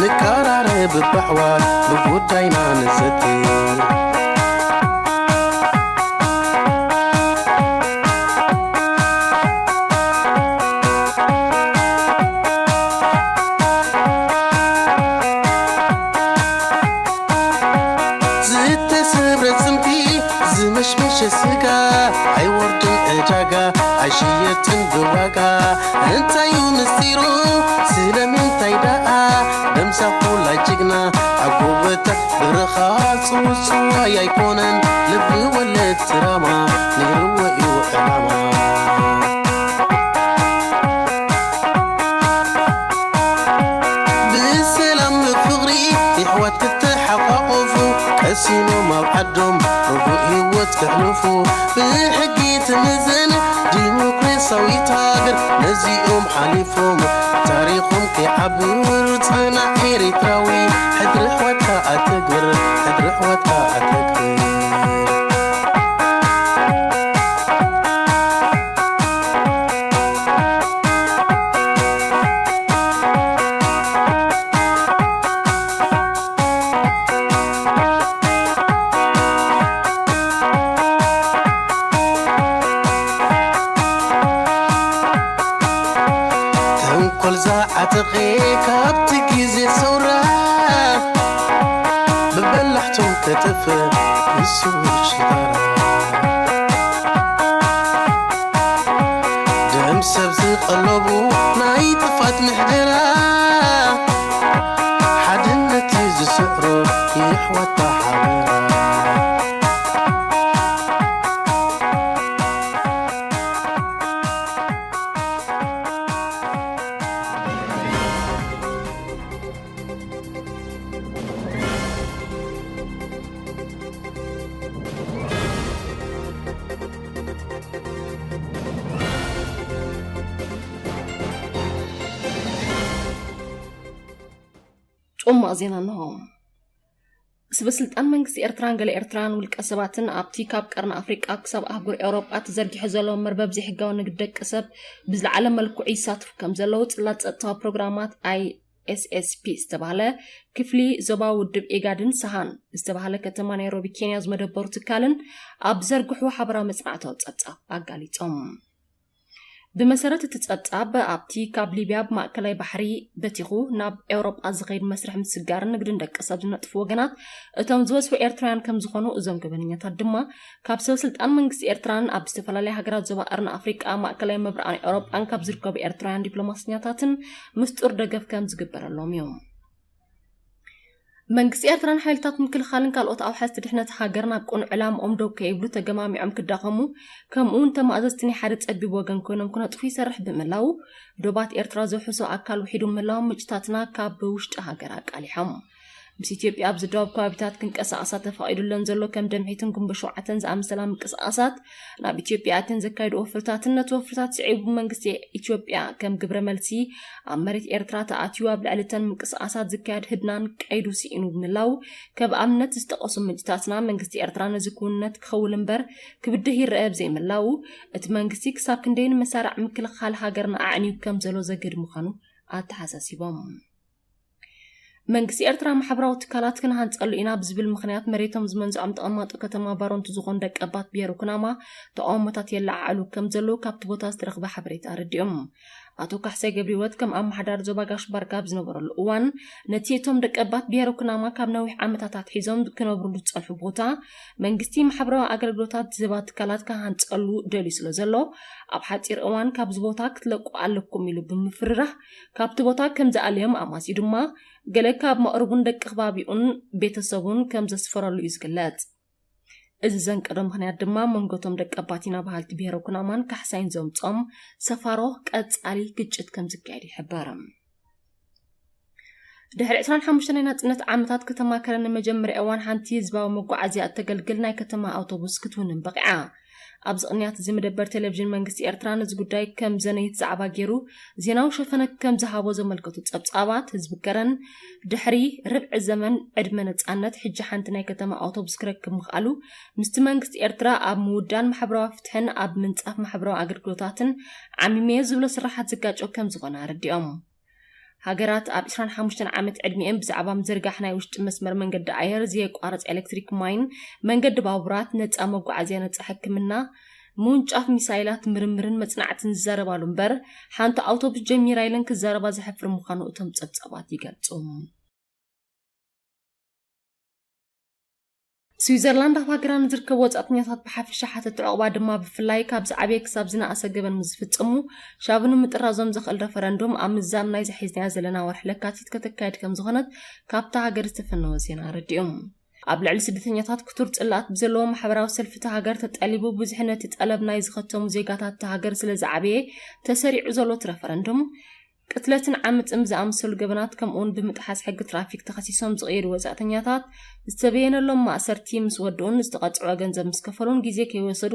ንቀራረብ በሕዋት ብጉዳይና ንዘቲ። ዝተሰብረ ጽምዲ፣ ዝመሽመሸ ስጋ፣ ኣይወርድን ዕዳጋ፣ ኣይሽየጥን ብዋጋ። እንታዩ ምስጢሩ? ስለምንታይ ደኣ ደምሳ ኩላ ጅግና ኣብ ጎቦታት በረኻ ጽውጽዋይ ኣይኮነን፣ ልቢ ወለድ ትራማ ነይርዎ እዩ ዕላማ። ብሰላም ብፍቕሪ የሕዋት ክተሓቋቆፉ፣ ቀሲኖም ኣብ ዓዶም ርጉእ ህይወት ከሕልፉ። ብሕጊ ትምዘን ዲሞክራሲያዊት ሃገር፣ ነዚኦም ሓሊፎም ታሪኾም ከይዓብር ጽናዕ ኤሪትራዊ። ሕድሪ ኣሕዋትካ ኣተግብር፣ ሕድሪ ኣሕዋትካ ኣተግብር። ተንኮል ዝዓጠቐ ካብቲ ግዜ ሰውራ፣ ብበላሕቶም ከጥፍእ ንሱ ሽጣራ። ኣለቡ ናይ ጥፋት ምሕደራ፣ ሓድነት እዩ ዝስዕሮ የሕዋት ተሓበራ። ጽማቕ ዜና እንሆ። ስበስልጣን መንግስቲ ኤርትራን ገለ ኤርትራውያን ውልቀ ሰባትን ኣብቲ ካብ ቀርኒ ኣፍሪቃ ክሳብ ኣህጉር ኤውሮጳ ተዘርጊሑ ዘሎ መርበብ ዘይሕጋዊ ንግድ ደቂ ሰብ ብዝለዓለ መልክዑ ይሳትፉ ከም ዘለዉ ጽላት ጸጥታዊ ፕሮግራማት ኣይኤስኤስፒ ዝተባህለ ክፍሊ ዞባ ውድብ ኢጋድን ሰሃን ዝተባህለ ከተማ ናይሮቢ ኬንያ ዝመደበሩ ትካልን ኣብ ዘርግሑ ሓበራዊ መጽናዕታዊ ጸብጻብ ኣጋሊጾም። ብመሰረት እቲ ጸብጻብ፣ ኣብቲ ካብ ሊብያ ብማእከላይ ባሕሪ በቲኹ ናብ ኤውሮጳ ዝኸይድ መስርሕ ምስጋርን ንግድን ደቂ ሰብ ዝነጥፉ ወገናት እቶም ዝበዝሑ ኤርትራውያን ከም ዝኾኑ፣ እዞም ገበነኛታት ድማ ካብ ሰብ ስልጣን መንግስቲ ኤርትራን ኣብ ዝተፈላለያ ሃገራት ዞባ ቀርኒ ኣፍሪቃ፣ ማእከላይ ምብራቕን ኤውሮጳን ካብ ዝርከቡ ኤርትራውያን ዲፕሎማሰኛታትን ምስጡር ደገፍ ከም ዝግበረሎም እዩ። መንግስቲ ኤርትራን ሓይልታት ምክልኻልን ካልኦት ኣውሓዝቲ ድሕነት ሃገር ናብ ቅኑዕ ዕላምኦም ደው ከይብሉ ተገማሚዖም ክዳኸሙ፣ ከምኡ እውን ተማእዘዝቲ ናይ ሓደ ጸቢብ ወገን ኮይኖም ክነጥፉ ይሰርሕ ብምህላዉ፣ ዶባት ኤርትራ ዝውሕሶ ኣካል ውሒዱ ምህላዎም ምንጭታትና ካብ ውሽጢ ሃገር ኣቃሊሖም። ምስ ኢትዮጵያ ኣብ ዝዳወብ ከባቢታት ክንቀሳቐሳ ተፈቒዱለን ዘሎ ከም ደምሒትን ግንቦ ሸውዓተን ዝኣመሰላ ምንቅስቓሳት ናብ ኢትዮጵያ ኣትየን ዘካየዱ ወፍርታትን ነቲ ወፍርታት ስዒቡ መንግስቲ ኢትዮጵያ ከም ግብረ መልሲ ኣብ መሬት ኤርትራ ተኣትዩ ኣብ ልዕሊ እተን ምንቅስቓሳት ዝካየድ ህድናን ቀይዱ ስኢኑ ብምህላው፣ ከም ኣብነት ዝጠቐሱ ምንጭታትና መንግስቲ ኤርትራ ነዚ ክውንነት ክኸውል እምበር ክብድህ ይረአ ብዘይምህላው፣ እቲ መንግስቲ ክሳብ ክንደይ ንመሳርዕ ምክልኻል ሃገርና ኣዕንዩ ከም ዘሎ ዘግህድ ምዃኑ ኣተሓሳሲቦም። መንግስቲ ኤርትራ ማሕበራዊ ትካላት ክንሃንጸሉ ኢና ብዝብል ምኽንያት መሬቶም ዝመንዝዖም ተቐማጦ ከተማ ባሮንቱ ዝኾኑ ደቀባት ብሄረ ኩናማ ተቃውሞታት የለዓዕሉ ከም ዘለዉ ካብቲ ቦታ ዝተረኽበ ሓበሬታ ኣረዲኦም። ኣቶ ካሕሳይ ገብረህይወት ከም ኣመሓዳሪ ዞባ ጋሽ ባርካ ኣብ ዝነበረሉ እዋን ነቲ እቶም ደቀባት ብሄረ ኩናማ ካብ ነዊሕ ዓመታት ኣትሒዞም ክነብሩሉ ዝጸንሑ ቦታ መንግስቲ ማሕበራዊ ኣገልግሎታት ዝህባ ትካላት ክሃንጸሉ ደልዩ ስለ ዘሎ ኣብ ሓጺር እዋን ካብዚ ቦታ ክትለቁ ኣለኩም ኢሉ ብምፍርራህ ካብቲ ቦታ ከም ዝኣለዮም ኣማስዩ ድማ፣ ገለ ካብ መቕርቡን ደቂ ከባቢኡን ቤተሰቡን ከም ዘስፈረሉ እዩ ዝግለጽ። እዚ ዘንቀዶ ምኽንያት ድማ መንጎቶም ደቀባቲና በሃልቲ ብሄረ ኩናማን ካሕሳይን ዘምጾም ሰፋሮ ቀጻሊ ግጭት ከም ዝካየድ ይሕበር። ድሕሪ ዕስራን ሓሙሽተን ናይ ናጽነት ዓመታት፣ ከተማ ከረን ንመጀመርያ እዋን ሓንቲ ህዝባዊ መጓዓዝያ እተገልግል ናይ ከተማ ኣውቶቡስ ክትውንን በቒዓ። ኣብዚ ቅንያት እዚ መደበር ቴሌቪዥን መንግስቲ ኤርትራ ነዚ ጉዳይ ከም ዘነይት ዛዕባ ገይሩ ዜናዊ ሸፈነ ከም ዝሃቦ ዘመልከቱ ጸብጻባት፣ ህዝቢ ከረን ድሕሪ ርብዒ ዘመን ዕድመ ነጻነት፣ ሕጂ ሓንቲ ናይ ከተማ ኣውቶቡስ ክረክብ ምኽኣሉ፣ ምስቲ መንግስቲ ኤርትራ ኣብ ምውዳን ማሕበራዊ ፍትሕን ኣብ ምንጻፍ ማሕበራዊ ኣገልግሎታትን ዓሚመዮ ዝብሎ ስራሓት ዝጋጮ ከም ዝኾነ ኣረዲኦም። ሃገራት ኣብ ዕስራን ሓሙሽተን ዓመት ዕድሚኤን ብዛዕባ ምዝርጋሕ ናይ ውሽጢ መስመር መንገዲ ኣየር፣ ዘየቋርጽ ኤሌክትሪክ ማይን መንገዲ ባቡራት፣ ነጻ መጓዓዝያ፣ ነጻ ሕክምና፣ ምውንጫፍ ሚሳይላት፣ ምርምርን መጽናዕትን ዝዛረባሉ እምበር፣ ሓንቲ ኣውቶቡስ ጀሚራ ኢለን ክዛረባ ዘሕፍር ምዃኑ እቶም ጸብጻባት ይገልጹ። ስዊዘርላንድ ኣብ ሃገራ ንዝርከቡ ወጻእተኛታት ብሓፈሻ ሓተቲ ዑቕባ ድማ ብፍላይ ካብ ዝዓበየ ክሳብ ዝነኣሰ ገበን ምስ ዝፍጽሙ ሻቡ ንምጥራዞም ዘኽእል ረፈረንዱም ኣብ ምዛም ናይዛ ሒዝናያ ዘለና ወርሒ ለካቲት ከተካየድ ከም ዝኾነት ካብታ ሃገር ዝተፈነወ ዜና ኣረዲኡ። ኣብ ልዕሊ ስደተኛታት ክቱር ጽልኣት ብዘለዎ ማሕበራዊ ሰልፊ እታ ሃገር ተጠሊቡ ብዙሕ ነቲ ጠለብ ናይ ዝኸተሙ ዜጋታት እታ ሃገር ስለ ዝዓበየ ተሰሪዑ ዘሎ እቲ ረፈረንዱም ቅትለትን ዓመጽን ብዝኣመሰሉ ገበናት ከምኡውን ብምጥሓስ ሕጊ ትራፊክ ተኸሲሶም ዝቕየዱ ወጻእተኛታት ዝተበየነሎም ማእሰርቲ ምስ ወድኡን ዝተቐጽዖ ገንዘብ ምስ ከፈሉን ግዜ ከይወሰዱ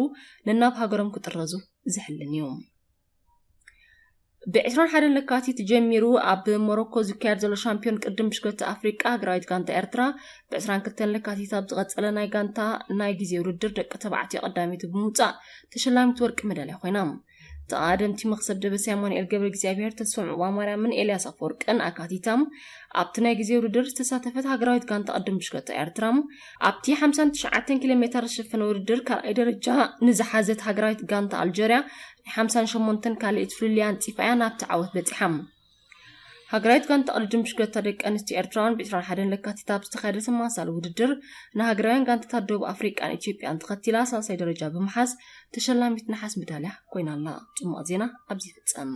ነናብ ሃገሮም ክጥረዙ ዝሕልን እዩ። ብ ዕስራን ሓደን ለካቲት ጀሚሩ ኣብ ሞሮኮ ዝካየድ ዘሎ ሻምፒዮን ቅድም ብሽክለታ ኣፍሪቃ ሃገራዊት ጋንታ ኤርትራ ብ ዕስራን ክልተን ለካቲት ኣብ ዝቐጸለ ናይ ጋንታ ናይ ግዜ ውድድር ደቂ ተባዕትዮ ቀዳመይቲ ብምውጻእ ተሸላሚት ወርቂ መዳልያ ኮይና። ተቐዳደምቲ መኽሰብ ደበሳይ ኣማኑኤል ገብረ እግዚኣብሔር፣ ተስፎም ዑቕባማርያምን ኤልያስ ኣፈወርቅን ኣካቲታ ኣብቲ ናይ ግዜ ውድድር ዝተሳተፈት ሃገራዊት ጋንታ ቅድም ብሽክለታ ኤርትራ ኣብቲ ሓምሳን ትሽዓተን ኪሎ ሜተር ዝሸፈነ ውድድር ካልኣይ ደረጃ ንዝሓዘት ሃገራዊት ጋንታ ኣልጀርያ ናይ ሓምሳን ሸሞንተን ካልኢት ፍልልያ ኣንጺፋ እያ ናብቲ ዓወት በጺሓ። ሃገራዊት ጋንታ ቅድድም ብሽክለታ ደቂ ኣንስትዮ ኤርትራውያን ብ ዕስራን ሓደን ለካቲት ኣብ ዝተኻየደ ተመሳሳሊ ውድድር ንሃገራውያን ጋንታታት ደቡብ ኣፍሪቃን ኢትዮጵያን ተኸቲላ ሳልሳይ ደረጃ ብምሓዝ ተሸላሚት ነሓስ መዳልያ ኮይና ኣላ። ጽማቕ ዜና ኣብዚ ይፍጸም።